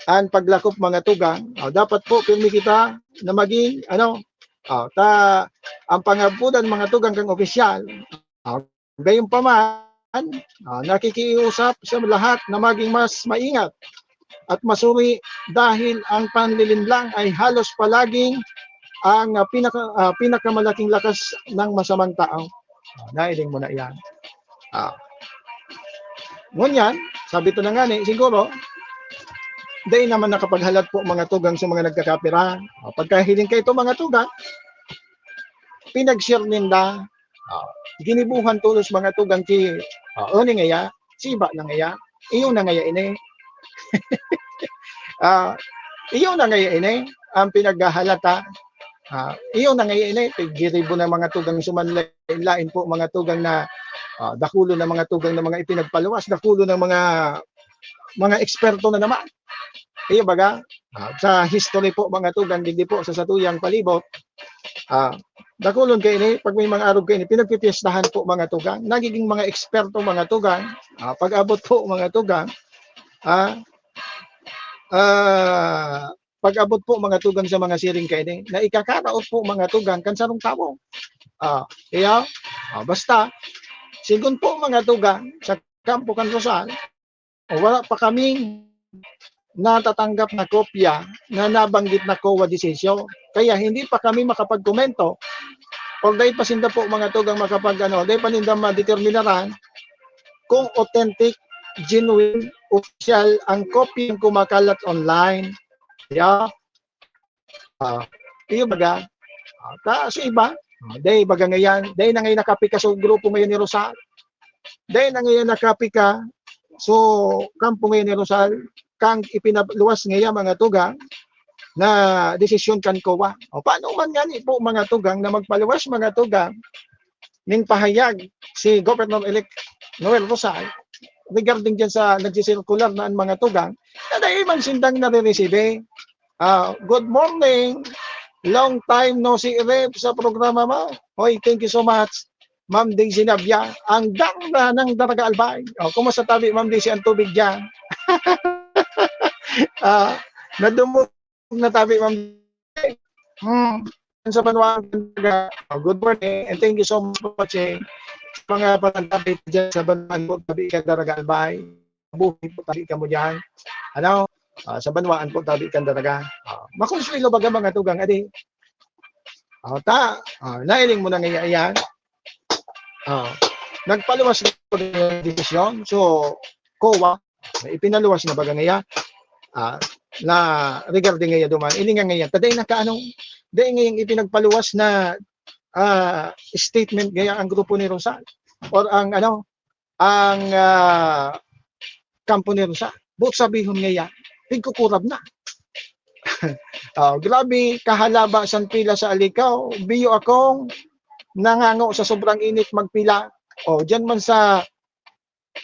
ang paglakop, mga tugang. Ah, dapat po, pirmi kita na maging, ano, ah, ta, ang pangabudan, mga tugang, kang opisyal, ah, gayon pa man, ah, nakikiusap sa lahat na maging mas maingat at masuri, dahil ang panlilinlang ay halos palaging ang, ah, pinaka-, ah, pinakamalaking lakas ng masamang tao. Ah, nailing mo na iyan. Ah. Ngunyan, sabi ta na ngani, siguro, dai naman nakapaghalat po, mga tugang, sa mga nagkakapira. Ah, pagkahiling kaito, mga tugang, pinag-share ninda, ah, ginibuhan tolos, mga tugang, ki, ah, Oni ngaya, siba na ngaya, iyo na ngaya ini. Ah, iyo na ngaya ini ang pinaghahalata. Ah, iyo na ngaya ini, giribo na, mga tugang, sumanlain-lain po, mga tugang, na, ah, dakulo na, mga tugang, na mga ipinagpaluwas, dakulo na mga, mga eksperto na naman. Iyo baga, ah, sa history po, mga tugang, digdi po sa satuyang palibot, ah, dakulon kaini, pag may mga arog kaini, pinagpipiestahan po, mga tugang. Nagiging mga eksperto, mga tugang. Ah, pag-abot po, mga tugang, ah, ah, pag-abot po, mga tugang, sa mga siring kaini, na ikakaraot po, mga tugang, kan sarong tawo. Ah, kaya, ah, basta, sigon po, mga tugang, sa kampo kan Rosal, o wala pa kaming natatanggap na kopya na nabanggit na COA desisyon. Kaya hindi pa kami makapagkomento or dai pa sinda po, mga tugang, makapag-ano, dai pa ninda madeterminaran kung authentic, genuine, official ang kopyang kumakalat online. Yeah. Ah, iyo baga. Ah, ta, sa iba, ah, dai baga ngayan, dai na ngayon nakapika sa grupo ngayon ni Rosal. Dai na ngayon nakapika sa kampo ngayon ni Rosal, kang ipinaluwas ngayon, mga tugang, na desisyon kan COA. O, paano man ngani po, mga tugang, na magpaluwas, mga tugang, ning pahayag si Governor-elect Noel Rosal, regarding diyan sa nagsisirkular na an mga tugang, na dai man sindang nariresibi. Ah, good morning. Long time no see, Rep, sa programa mo. Hoy, thank you so much, Ma'am Daisy Navia. Ang ganda ng Daraga Albay. Oh, kumusta tabi, Ma'am Daisy, ang tubig diyan? Ah, nadumog na tabi, Ma'am. Hmm. Sa banwaan, oh, good morning and thank you so much for watching. Sa mga panantabi diyan sa banwaan po tabi kan Daraga Albay. Mabuhay po tabi kamo diyan. Ano? Ah, sa banwaan po tabi kan Daraga. Ah, makonsuelo baga, mga tugang, adi. Ah, ta, ah, nailing mo na ngaya iyan. Ah, nagpaluwas na baga desisyon. So, COA, ipinaluwas na baga ngaya, ah, na regarding ngaya duman. Ini nga ngaya, ta dai nakaano, dai ngayang ipinagpaluwas na, ah, statement ngaya ang grupo ni Rosal or ang ano, ang, ah, kampo ni Rosal. Buot sabihon ngaya, nagkukurab na. Oh, grabe, kahalaba san pila sa Alikaw. Biyo akong nangango sa sobrang init magpila. Oh, diyan man sa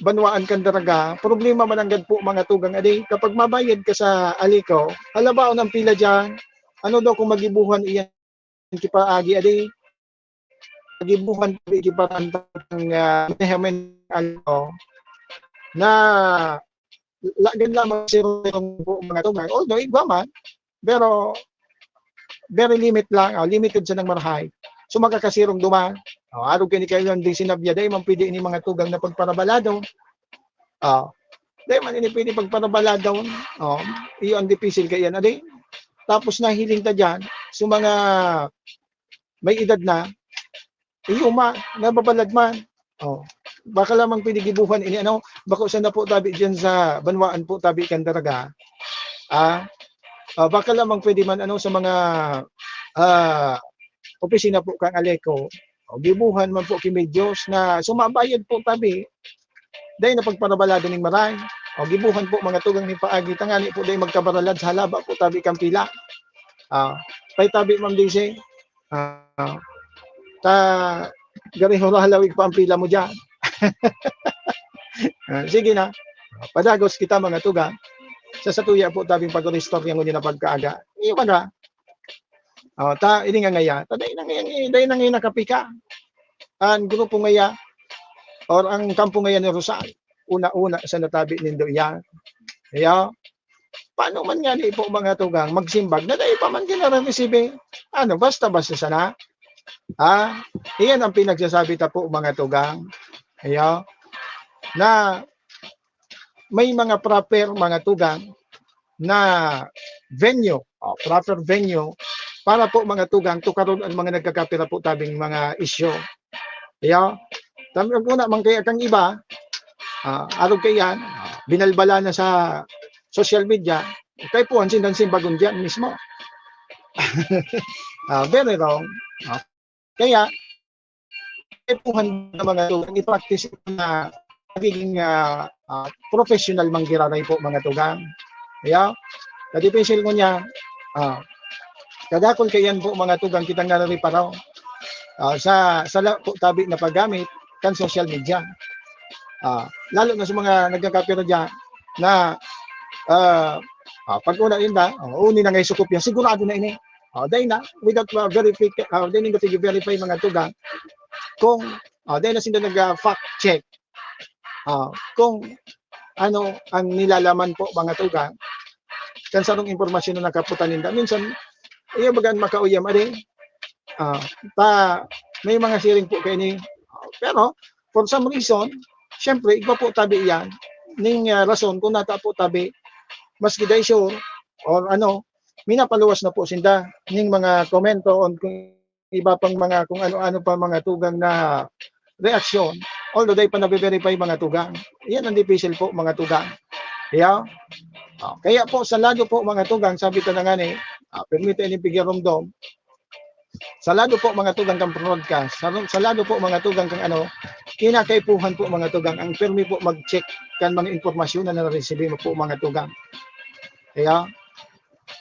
banwaan kan Daraga, problema man nanggad po, mga tugang, adi, kapag mabayad ka sa Alikaw, halabaon ang pila diyan. Ano daw kung magibuhan iyan kipaagi, adi, magibuhan, kiparantang, ah, measurement, Alikaw, na lagad lamang zero po, mga tugang. Although, igwa man, pero very limit lang, ah, limited sa nang marahay. So, magkakasirong duman. Oh, arog kini kayo ang di sinabya, dai man pwede ini, mga tugang, na pagparabaladon. Oh, dai man ini pwede pagparabaladon. Oh, iyo ang dipisil kaiyan, adi. Tapos nahiling ta diyan, so mga may edad na, iyo man, nababalad man. Oh, baka lamang pwede gibuhan ini, ano, bako sana po tabi diyan sa banwaan po tabi kan Daraga. Ah, ah, baka lamang pwede man, ano, sa mga, ah, opisina po kan Aleco. Oh, gibuhan man po ki medyos na sumabayad po tabi. Dai na pagparabalado ning maray. O, gibuhan po, mga tugang, ning paagi tangani po dai magkabaralad sa halaba po tabi kan pila. Ah, pay tabi, Ma'am Daisy. Ah, ta gari hurahalaw igpa ang pila mo diyan. Ah, sige na. Padagos kita, mga tugang. Sa satuya po tabing pag-istorya ngunyan na pagkaaga. Iyo baga. Oh, ta ini nga ngaya, ta dai na ngaya, dai na ngaya nakapika. An grupo ngaya or ang kampo ngaya ni Rosal, una-una sa natabi nindo iyan. Kaya, paano man ngani po, mga tugang, magsimbag na dai pa man kinararesibi? Ano, basta-basta sana? Ah, iyan ang pinagsasabi ta po, mga tugang. Kaya, na may mga proper, mga tugang, na venue, oh, proper venue para po, mga tugang, tukaron ang mga nagkakapira po tabing mga isyu. Kaya, tam-, una man kaya kang iba, ah, arog kaiyan, ah, binalbala na sa social media, kaipuhan sindang simbagon diyan mismo. Ah, very wrong. Ah, kaya, kaipuhan na, mga tugang, i-practice na magiging, ah, ah, professional manggiraray po, mga tugang. Kaya, kadipisil ko niya, ah, kadakol kaiyan po, mga tugang, kitang narariparaw. Ah, sa sala po tabi na paggamit kan social media. Ah, lalo na sa mga nagkakapira diyan na, ah, ah, pag una ninda, oh, uni na ngay sa kopya, sigurado na ini. Oh, dai na, without, ah, verific-, ah, dai ninda pigi-verify, mga tugang, kung, ah, dai na sinda nag, ah, fact check. Ah, kung ano ang nilalaman po, mga tugang, kan sarong impormasyon na nakaputan ninda. Minsan, iya bagan makauyam, adi, ah, ta, may mga siring po kaini. Pero, for some reason, siyempre, igwa po tabi iyan, ning, ah, rason kung nata po tabi, maski dai sure, or ano, minapaluwas na po sinda ning mga komento on kung iba pang mga, kung ano-ano pa, mga tugang, na reaksyon, although dai pa nabe-verify, mga tugang. Iyan ang dipisil po, mga tugang. Kaya, oh, kaya po, sa lado po, mga tugang, sabi ta na ngani, ah, permite ini pigiromdom. Sa lado po, mga tugang, kan broadcast, sa, sa lado po, mga tugang, kan ano, kinakaipuhan po, mga tugang, ang permi po mag-check kan mga impormasyon na naresibi mo po, mga tugang. Kaya,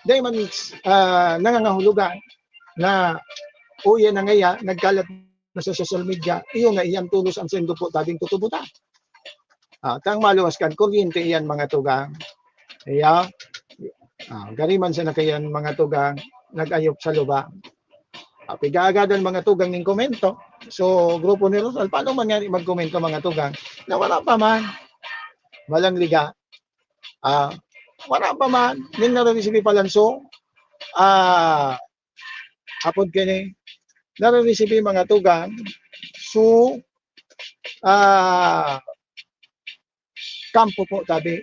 dai man, ah, nangangahulugan na uya na ngaya, nagkalat na sa social media, iyo na iyan tulos ang saindo po tabing tutubotan. Ah, tang maluwas kan kuryente iyan, mga tugang. Iya. Ah, gariman sa nakayan, mga tugang, nag-ayop sa lubang. Ah, pigaagadan, mga tugang, ning komento. So, grupo ni Rosal, paano man nga magkomento, mga tugang, na wala pa man? Walang liga. Ah, wala pa man, ning nariresibi pa lang. So, ah, apod kini, nariresibi, mga tugang. So, ah, kampo po tabi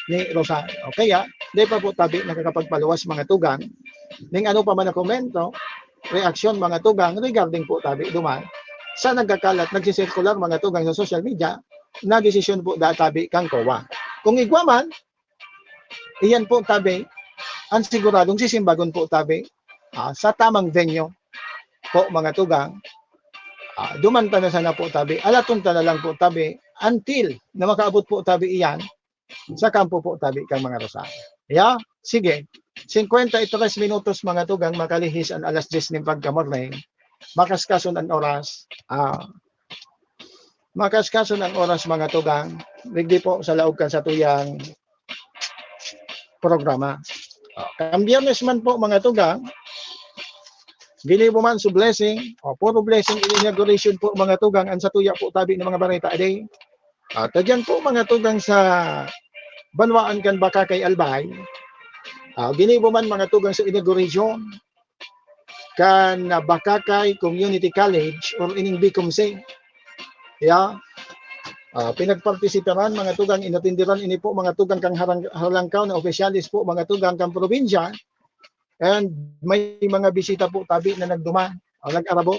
ni Rosario. Kaya, di pa po tabi nakakapagpaluwas, mga tugang, ning ano pa man na komento, reaksyon, mga tugang, regarding po tabi duman sa nagkakalat, nagsisirkular, mga tugang, sa social media, na desisyon po da tabi kang kowa. Kung igwa man, iyan po tabi, ang siguradong sisimbagon po tabi, ah, sa tamang venue po, mga tugang. Ah, duman ta na sana po tabi, alaton ta na lang po tabi, until na makaabot po tabi iyan sa kampo po tabi kang mga Rosario. Yeah? Sige. Singkwenta y tres minutos, mga tugang, makalihis an alas dyes nin pagkamorning. Makaskason an oras. Ah, makaskason an oras, mga tugang. Digdi po sa laog kan satuyang programa. Ah, kan Biyernes man po, mga tugang, ginibo man so blessing, o, puro blessing in inauguration po, mga tugang, an satuya po tabi ng mga bareta adi. Ah, tagyan po, mga tugang, sa banwaan kan Bacacay, Albay. Ah, ginibo man, mga tugang, sa inauguration kan, ah, Bacacay Community College or ining BComC. Yeah. Ah, pinagpartisiparan, mga tugang, inatindiran ini po, mga tugang, kang harang-, halangkaw na opisyales po, mga tugang, kang probinsya. And may mga bisita po tabi na nagduman o nag-arabo.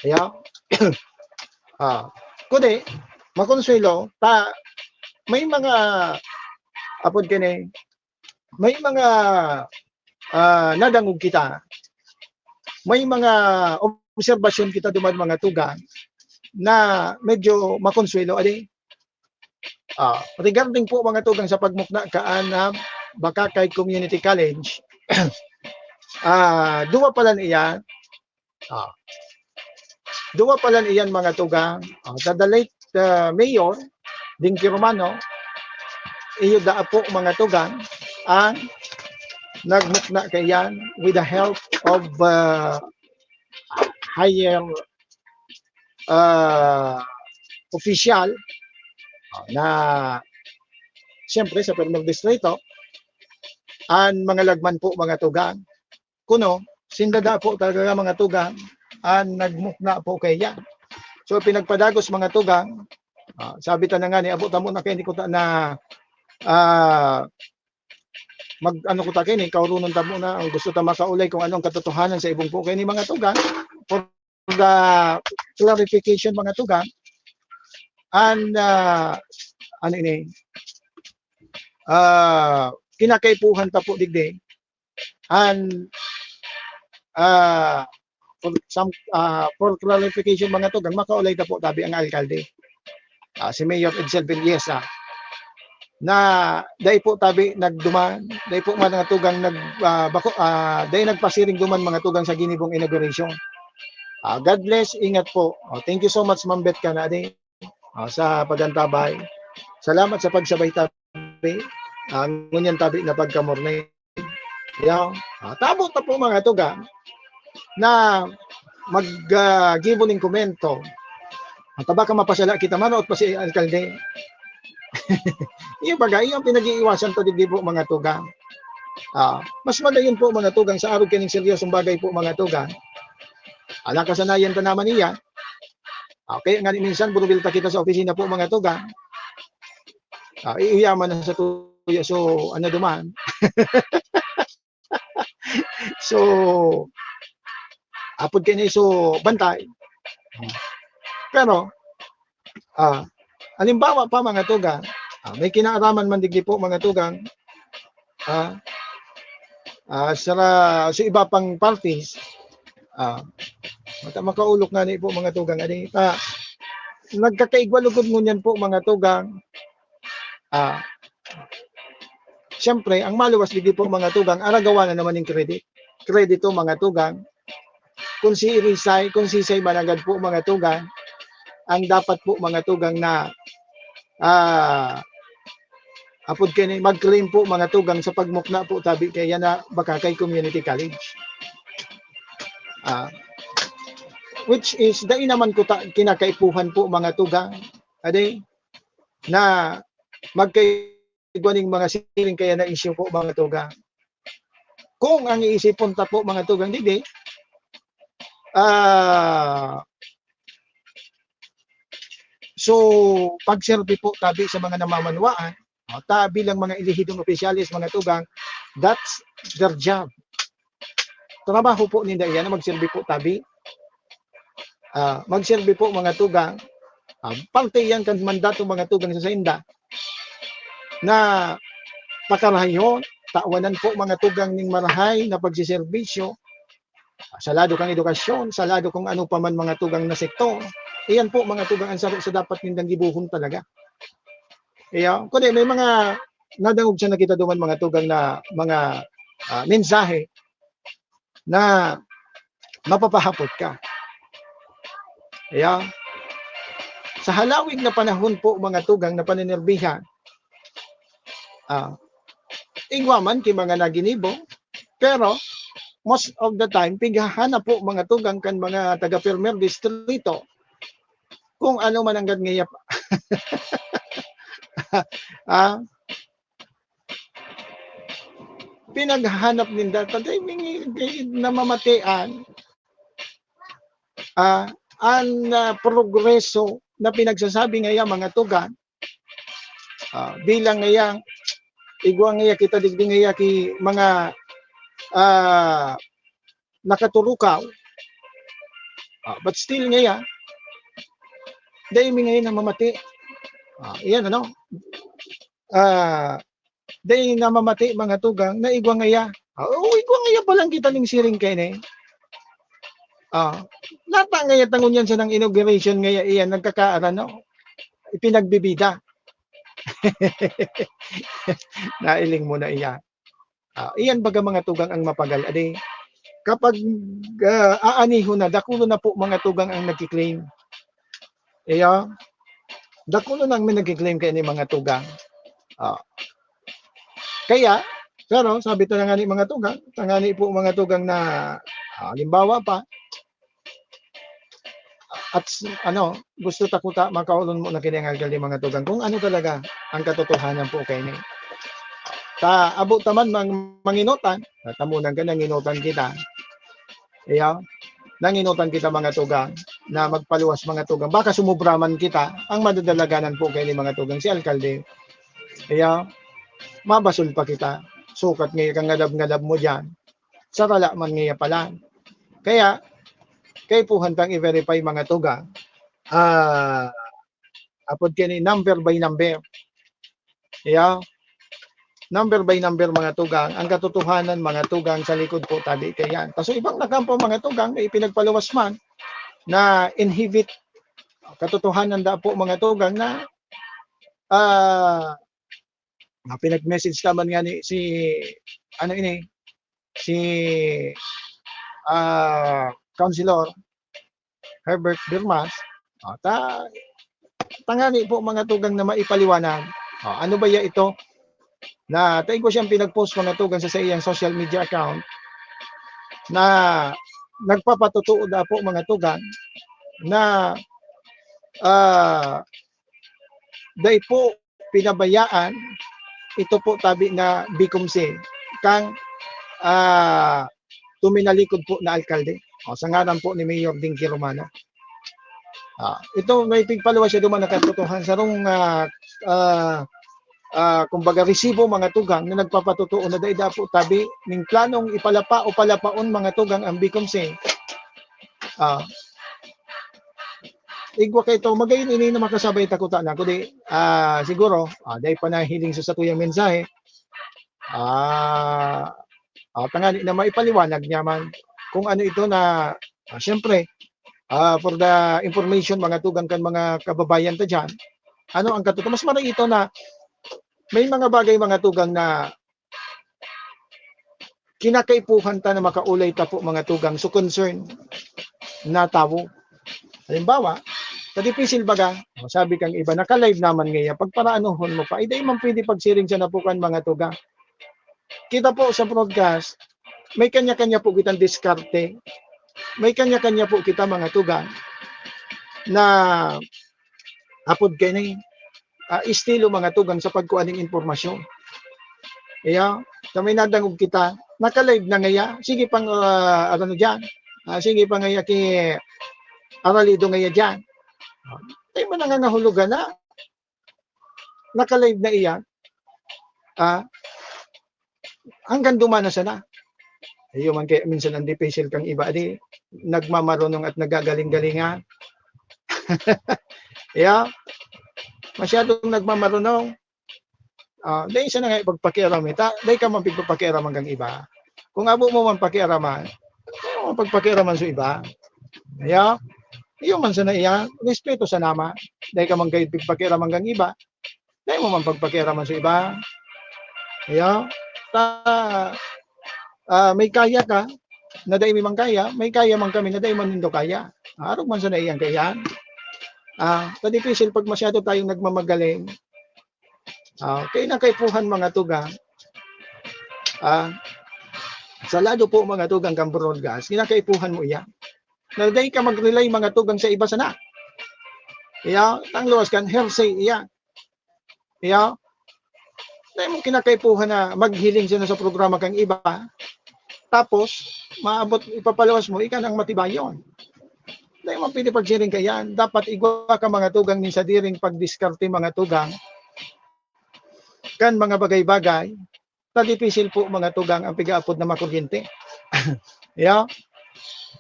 Yeah. Ah, kundi, makonsuelo ta, may mga, apod kini, may mga, ah, nadangog kita. May mga obserbasyon kita duman, mga tugang, na medyo makonsuelo, adi. Ah, regarding po, mga tugang, sa pagmukna kaan na Bacacay Community College, ah, duwa pala niya. Ah, duwa pala niyan, mga tugang. Ah, the, the late, ah, Mayor Dinky Romano, iyo daa po, mga tugang, ang nagmukna kaiyan with the help of, ah, higher, ah, official, ah, na siyempre sa Primer Distrito, an mga lagman po, mga tugang. Kuno, sinda daa po talaga, mga tugang, an nagmukna po kaiyan. So, pinagpadagos, mga tugang, ah, sabi ta na nga ni, abot ta muna kaini kuta na, ah, mag-ano kuta kaini, kaurunon ta muna, ang gusto ta makaulay kung anong katotohanan sa ibong po kaini, mga tugang. For the clarification, mga tugang, an, ah, ano ini, ah, kinakaipuhan ta po digdi, an, ah, for some, ah, for clarification, mga tugang, makaulay ta po tabi ang alkalde, ah, si Mayor Edsel Villesa, na dai po tabi nagduman, dai po, mga tugang, nag, ah, bako, ah, dai nagpasiring duman, mga tugang, sa ginibong inauguration. Ah, God bless, ingat po. Oh, thank you so much, Ma'am Beth Canade, ah, sa pag-antabay. Salamat sa pagsabay tabi. Ah, ngunyan tabi na pagkamorning. Yaw. Ah, tabo ta po, mga tugang, na mag, ah, gibo ning komento. Ang tabaka mapasala kita, manoot pa si alkalde. Iyo baga, iyo ang pinag-iiwasan ta digdi po, mga tugang. Ah, mas madayon po, mga tugang, sa arog kaning seryosong bagay po, mga tugang. Ah, nakasanayan ta naman iya. Ah, kaya nga ni minsan, burubilta kita sa opisina po, mga tugang. Ah, iuyaman na sa tuya. So, ano duman? So, apod kini, so, bantay. Pero, ah, halimbawa pa, mga tugang, ah, may kinaaraman man digdi po, mga tugang, ah, ah, sa, sa iba pang parties, ah, mata-, makaulok nga ni po, mga tugang, ani, ah, nagkakaigwa lugod ngunyan po, mga tugang, ah, siyempre, ang maluwas digdi po, mga tugang, aragawa na naman yung credit. Kredito, mga tugang. Kung si Irisay, kung si Isay Managad po, mga tugang, ang dapat po, mga tugang, na ah, apod kini mag-claim po mga tugang sa pagmukna po tabi kaya na baka kay community college. Ah, which is dai naman ko ta kinakaipuhan po mga tugang. Ade na magkaigwa ning mga siring kaya na issue po mga tugang. Kung ang iisipon ta po mga tugang digdi, ah, so pagserbi po tabi sa mga namamanwaan, ah, ta bilang mga elehidong opisyales mga tugang, that's their job. Trabaho po ninda iyan na magserbi po tabi. Ah, magserbi po mga tugang. Ah, parte iyan kan mandato mga tugang sa sainda na pakarahayon, tawanan po mga tugang ning marahay na pagsiserbisyo sa lado kan edukasyon, sa lado kung ano pa man mga tugang na sektor. Iyan po mga tugang ang saro sa dapat nindang gibohon talaga. Iya, kundi may mga nadangog siya na kita duman mga tugang na mga, ah, mensahe na mapapahapot ka. Iya, sa halawig na panahon po mga tugang na paninerbihan, ah, igwa man ki mga naginibo, pero most of the time, pighahanap po mga tugang kan mga taga Primer Distrito kung ano man ang gad ngayap. Ah, pinaghahanap ninda, pati mingi-, namamatian, ah, an, ah, progreso na pinagsasabi ngaya mga tugang, ah, bilang ngaya, igwa ngaya kita digdi ngaya ki mga, ah, nakaturukaw. Ah, but still ngaya, dai mi ngayon namamati. Ah, iyan ano, ah, dai namamati mga tugang na igwa ngaya. Ah, oo, igwa ngaya pa lang kita ning siring kaini. Ah, nata ngaya ta ngunyan sa nang inauguration ngaya iyan nagkakaaran, no? Ipinagbibida. Nailing mo na iyan. Ah, iyan baga mga tugang ang mapagal. Adi, kapag, ah, aanihon na, dakulo na po mga tugang ang nagki-claim. Iya, dakulo na ang may nagki-claim kaini mga tugang. Ah. Kaya, pero sabi ta na nga ni mga tugang, ta nga ni po mga tugang na, ah, halimbawa pa, at s-, ano, gusto ta kuta makaolon mo na kini ang alkalde mga tugang kung ano talaga ang katotohanan po kaini. Ta, abot ta man mang-, manginutan, natamunan ka, nanginutan kita. Iya, nanginutan kita mga tugang na magpaluwas mga tugang. Baka sumubra man kita, ang madadalaganan po kaini mga tugang si alkalde. Iya, mabasol pa kita. Sukat ngaya kang ngadab-ngadab mo diyan. Sarala man ngaya pala. Kaya, kaipuhan tang i-verify mga tugang. Ah, apod kini number by number. Iya, number by number mga tugang. Ang katotohanan mga tugang sa likod po tabi kaiyan. Ta so ibang nakampo mga tugang na ipinagpaluwas man na inhibit katotohanan da po mga tugang na, ah, na pinag-message naman nga ni si, ano ini, si, ah, Councilor Herbert Birmas, ah, ta-, tangani po mga tugang na maipaliwanag. Ah, ano ba ya ito? Na taing ko siyang pinag-post mga tugang sa saiyang social media account na nagpapatotoo da po mga tugang na, ah, dai po pinabayaan ito po tabi na Bicomse kang, ah, tuminalikod po na alkalde. O, sa ngaran po ni Mayor Dinky Romano. Ah, ito may pigpaluwas siya duman na katotohan sarong, ah, ah, ah, kumbaga resibo mga tugang na nagpapatotoo na dai da po tabi ning planong ipalapa o palapaon mga tugang ang Bicomse. Ah, igwa kay to, magayon ini na makasabay ta kuta na, kundi, ah, siguro, ah, dai pa nahiling sa satuyang mensahe. Ah, ah, tangani na maipaliwanag niya man kung ano ito na, ah, siyempre, ah, for the information, mga tugang kan mga kababayan ta diyan, ano ang katoto-, mas maray ito na may mga bagay, mga tugang, na kinakaipuhan ta na makaulay ta po, mga tugang, so concern na tawo. Halimbawa, Sa dipisil baga, o, sabi kang iba, naka-live naman ngaya, pagparaanohon mo pa, eh, dai man pwede pagsiring sa napukan, mga tugang. Kita po sa broadcast, may kanya-kanya po kitang diskarte. May kanya-kanya po kita, mga tugang, na apod kay ni, ah, estilo, mga tugang, sa pagkuha ning impormasyon. Kaya, sa may nadangog kita, naka-live na ngaya, sige pang, ah, ano diyan, ah, sige pa ngaya ki Aralido ngaya diyan. Tayo mo nangangahulugan na, naka-live na iyan, ah, hanggang duman na sana. Iyo man kaya minsan ang dipisil kang iba, di nagmamarunong at nagagaling-galingan. Yeah. Masyadong nagmamarunong. Ah, dai siya na nga ipagpakiaram ita, dai ka man pigpapakiaraman kang iba. Kung abo mo man pakiaraman, dai mo man pagpakiaraman sa iba. Yeah. Iyo man sana iya, respeto sa nama. Dai ka man kayo pigpakiaraman kang iba. Dai mo man pagpakiaraman sa iba. Yeah. Ta, ah, may kaya ka, na dai mi man kaya, may kaya man kami na dai man nindo kaya. Arog man sana iyang kaiyan. Ah, ta dipisil pag masyado tayong nagmamagaling. Ah, kaya na kaipuhan, mga tugang. Ah, sa lado po, mga tugang, kang broadcast, kinakaipuhan mo iya. Na dai ka mag-rely, mga tugang, sa iba sana. Iya, tang luwas kan hearsay iya. Iya. Dai mo kinakaipuhan na maghiling siya na sa programa kang iba. Tapos, maabot, ipapaluwas mo, ika nang matibayon. Dai mo pwede pagsiring kaiyan. Dapat igwa ka, mga tugang, nin sadiring pagdiskarte, mga tugang, kan mga bagay-bagay. Ta dipisil po, mga tugang, ang pigaapod na makuryente. Yeah.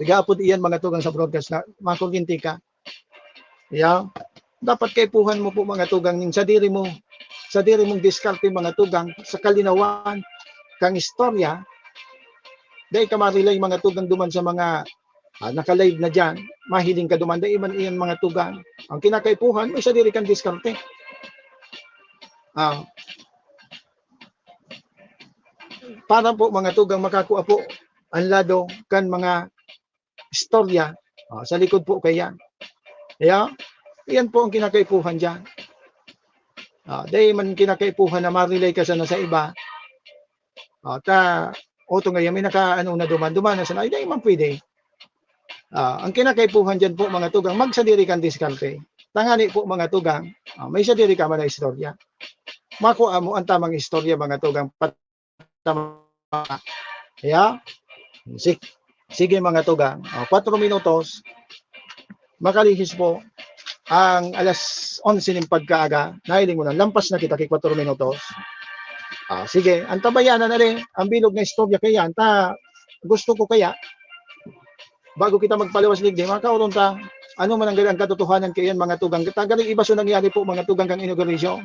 Pigaapod iyan, mga tugang, sa broadcast na makuryente ka. Yeah. Dapat kaipuhan mo po, mga tugang, ning sadiri mo, sadiri mong diskarte, mga tugang, sa kalinawan kang istorya. Dai ka ma-rely, mga tugang, duman sa mga, ah, naka-live na diyan. Mahiling ka duman, dai man iyan, mga tugang. Ang kinakaipuhan, may sadiri kang diskarte. Ah. Para po, mga tugang, makakua po ang lado kan mga istorya, ah, sa likod po kaiyan. Kaya, iyan po ang kinakaipuhan diyan. Ah, dai man kinakaipuhan na ma-rely ka sana sa iba. Ah, ta, oto ngayon, may naka-ano na duman, duman na sana, ay, dai man pwede. Ah, ang kinakaipuhan diyan po, mga tugang, magsadiri kang diskarte. Tangani po, mga tugang, ah, may sadiri ka man na istorya. Makua mo ang tamang istorya, mga tugang, pat-, tama. Yeah? Sig-, sige, mga tugang. Ah, kwatro minutos. Makalihis po ang alas onse nin pagkaaga. Nahiling mo na, lampas na kita ki kwatro minutos. Ah, sige, ang tabayanan na rin, ang bilog na istorya kaya, ta, gusto ko kaya, bago kita magpaliwas ligdi, makauron ta, ano man ang, ang katotohanan kaiyan, mga tugang. Ta, galing iba so nangyari po, mga tugang, kang inauguration.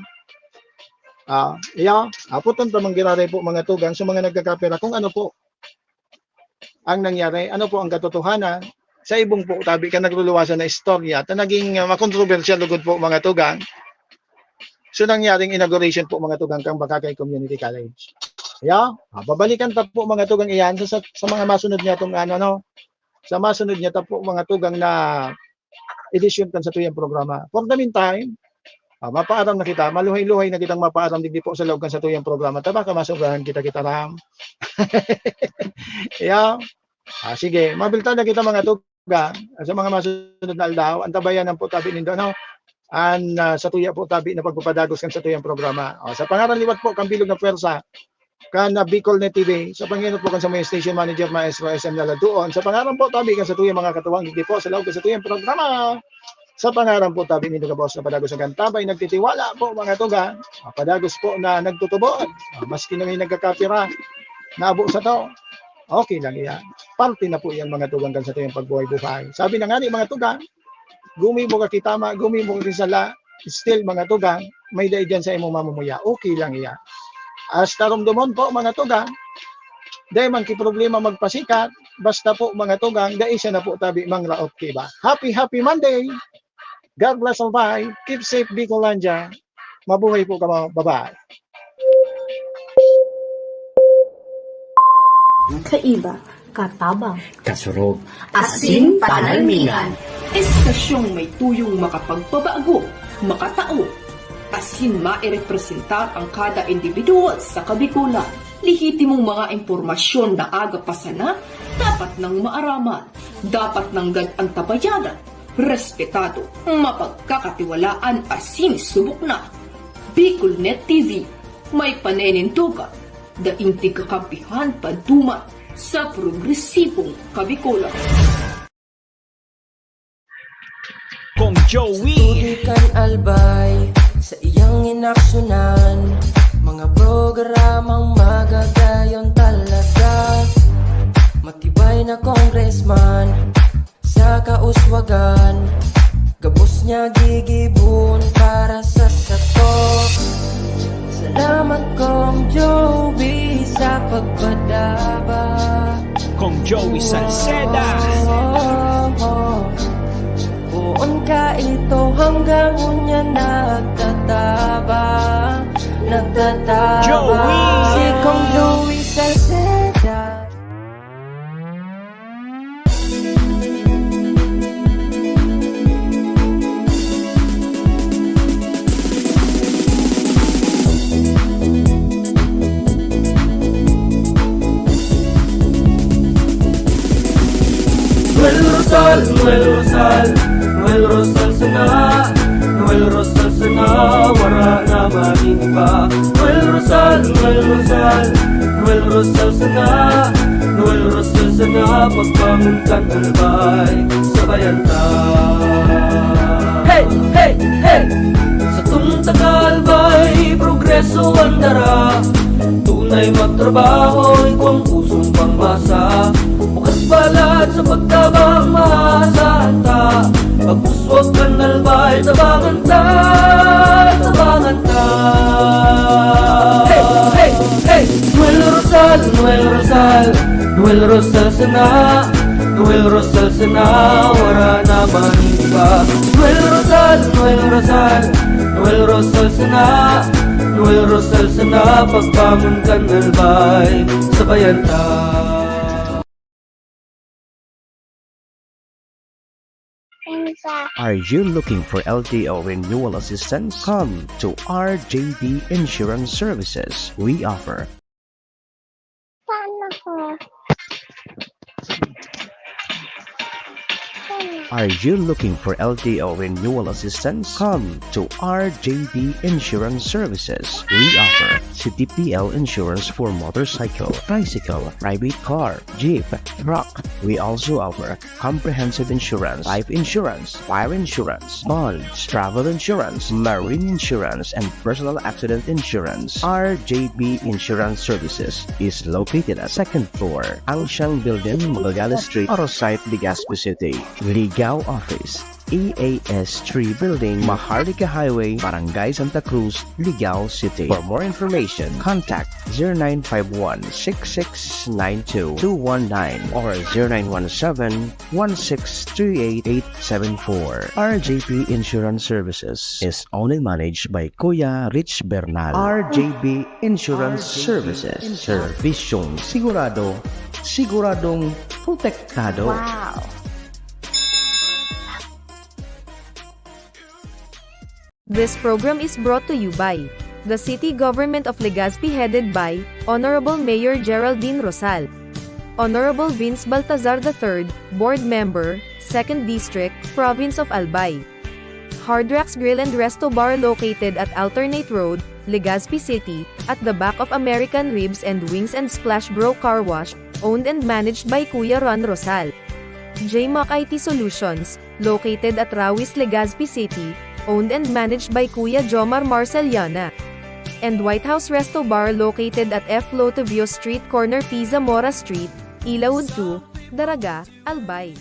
Ah, iya, apoton ta manggiraray po, mga tugang, sa mga nagkakapira, kung ano po ang nangyari, ano po ang katotohanan sa ibong po tabi kan nagluluwasan na istorya, ta naging, ah, makontrobersyal lugod po, mga tugang. So, nangyaring inauguration po, mga tugang, kang Bakakay Community College. Iya, ah, babalikan ta po, mga tugang, iyan sa, sa, sa mga masunod niya tong, ano, no? Sa masunod niya ta po, mga tugang, na edisyon kan satuyang programa. For the meantime, ah, mapaaram na kita, maluhay-luhay na kitang mapaaram digdi po sa laog kan satuyang programa. Ta baka masobrahan kita, kita ram. Iya. Ah, sige, mabilta na kita, mga tugang, sa mga masunod na aldaw. Antabayan lang po tabi nindo, ano? An, ah, satuya po tabi na pagpapadagos kan satuyang programa. O, sa pangaran liwat po, kang bilog na pwersa, kan, ah, Bicol Net T V, sa pangenot po kan sa mga station manager, maestro, S M na laduon. Sa pangaran po tabi kan satuyang mga katuwang, digdi po sa laog kan satuyang programa. Sa pangaran po tabi nindo, gabos na padagos na gantabay, nagtitiwala po, mga tugang. Ah, padagos po na nagtutubod. Ah, maski na may nagkakapira, nabo sa to. Okay lang iyan. Parte na po iyan, mga tugang, kan satuyang pagbuhay-buhay. Sabi na nga ni mga tugang, gumibo ka kitama, gumibo ka kisala, still, mga tugang, may dai diyan sa imong mamumuya. Okay lang iyan. Hasta romdomon po, mga tugang, dai man ki problema magpasikat, basta po, mga tugang, dai siya na po tabi mangraot ki iba. Happy, happy Monday! God bless all, bye. Keep safe, Bicolandia. Mabuhay po kamo. Bye-bye. Kaiba, katabang, kasurog, asin panalmingan. Estasyong may tuyong makapagpabago, makatao, asin mairepresentar ang kada individual sa Kabikolan. Lehitimong mga impormasyon na aga pa sana, dapat nang maaraman, dapat nanggad antabayanan, respetado, mapagkakatiwalaan asin subok na. Bicol Net T V, may paninindogan, daing tigkakampihan panduman sa progresibong Kabikolan. Kong Joey. Tutukan Albay sa iyang inaksyonan, mga programang magagayon talaga. Matibay na congressman sa kauswagan, gabos niya gigibon para sa sato. Salamat, Kong Joey, sa pagpadaba. Kong Joey Salceda. Poon ka ito hanggang unya nagtataba, nagtataba. Joey! Si Kong Joey Salceda. Noel Rosal, Noel Rosal, Noel Rosal sana, Noel Rosal sana, wara na man iba. Noel Rosal, Noel Rosal, Noel Rosal sana, Noel Rosal sana, pagbangon kan Albay, sabayan ta. Hey, hey, hey! Satong taga-Albay, progreso an dara. Tunay magtrabaho, igwang pusong pangmasa. Bukas balat sa pagtabang, maasahan ta. Pag-uswag kan Albay, tabangan ta, tabangan ta. Hey, hey, hey! Noel Rosal, Noel Rosal, Noel Rosal sana, Noel Rosal sana, wara na man iba. Noel Rosal, Noel Rosal, Noel Rosal sana, Noel Rosal sana, pagbangon kan Albay, sabayan ta. Are you looking for L T O renewal assistance? Come to R J D Insurance Services. We offer. Saan ako? Are you looking for L T O renewal assistance? Come to R J D Insurance Services. We offer C T P L insurance for motorcycle, tricycle, private car, jeep, truck. We also offer comprehensive insurance, life insurance, fire insurance, bonds, travel insurance, marine insurance, and personal accident insurance. R J B Insurance Services is located at second floor, Angsiang Building, Magallanes Street, Arosite, Legazpi City. Ligao Office, E A S three Building, Maharlika Highway, Barangay Santa Cruz, Ligao City. For more information, contact zero nine five one, six six nine two, two one nine or zero nine one seven, one six three eight, eight seven four. R J P Insurance Services is owned and managed by Kuya Rich Bernal. R J P Insurance Services. Serbisyong sigurado, siguradong protektado. Wow! This program is brought to you by the City Government of Legazpi, headed by Honorable Mayor Geraldine Rosal, Honorable Vince Baltazar the third, Board Member, Second District, Province of Albay. Hard Rocks Grill and Resto Bar, located at Alternate Road, Legazpi City, at the back of American Ribs and Wings and Splash Bro Car Wash, owned and managed by Kuya Ron Rosal. J Mac I T Solutions, located at Rawis, Legazpi City, owned and managed by Kuya Jomar Marceliana. And White House Resto Bar, located at F Lotivio Street, corner P Zamora Street, Ilaud two, Daraga, Albay.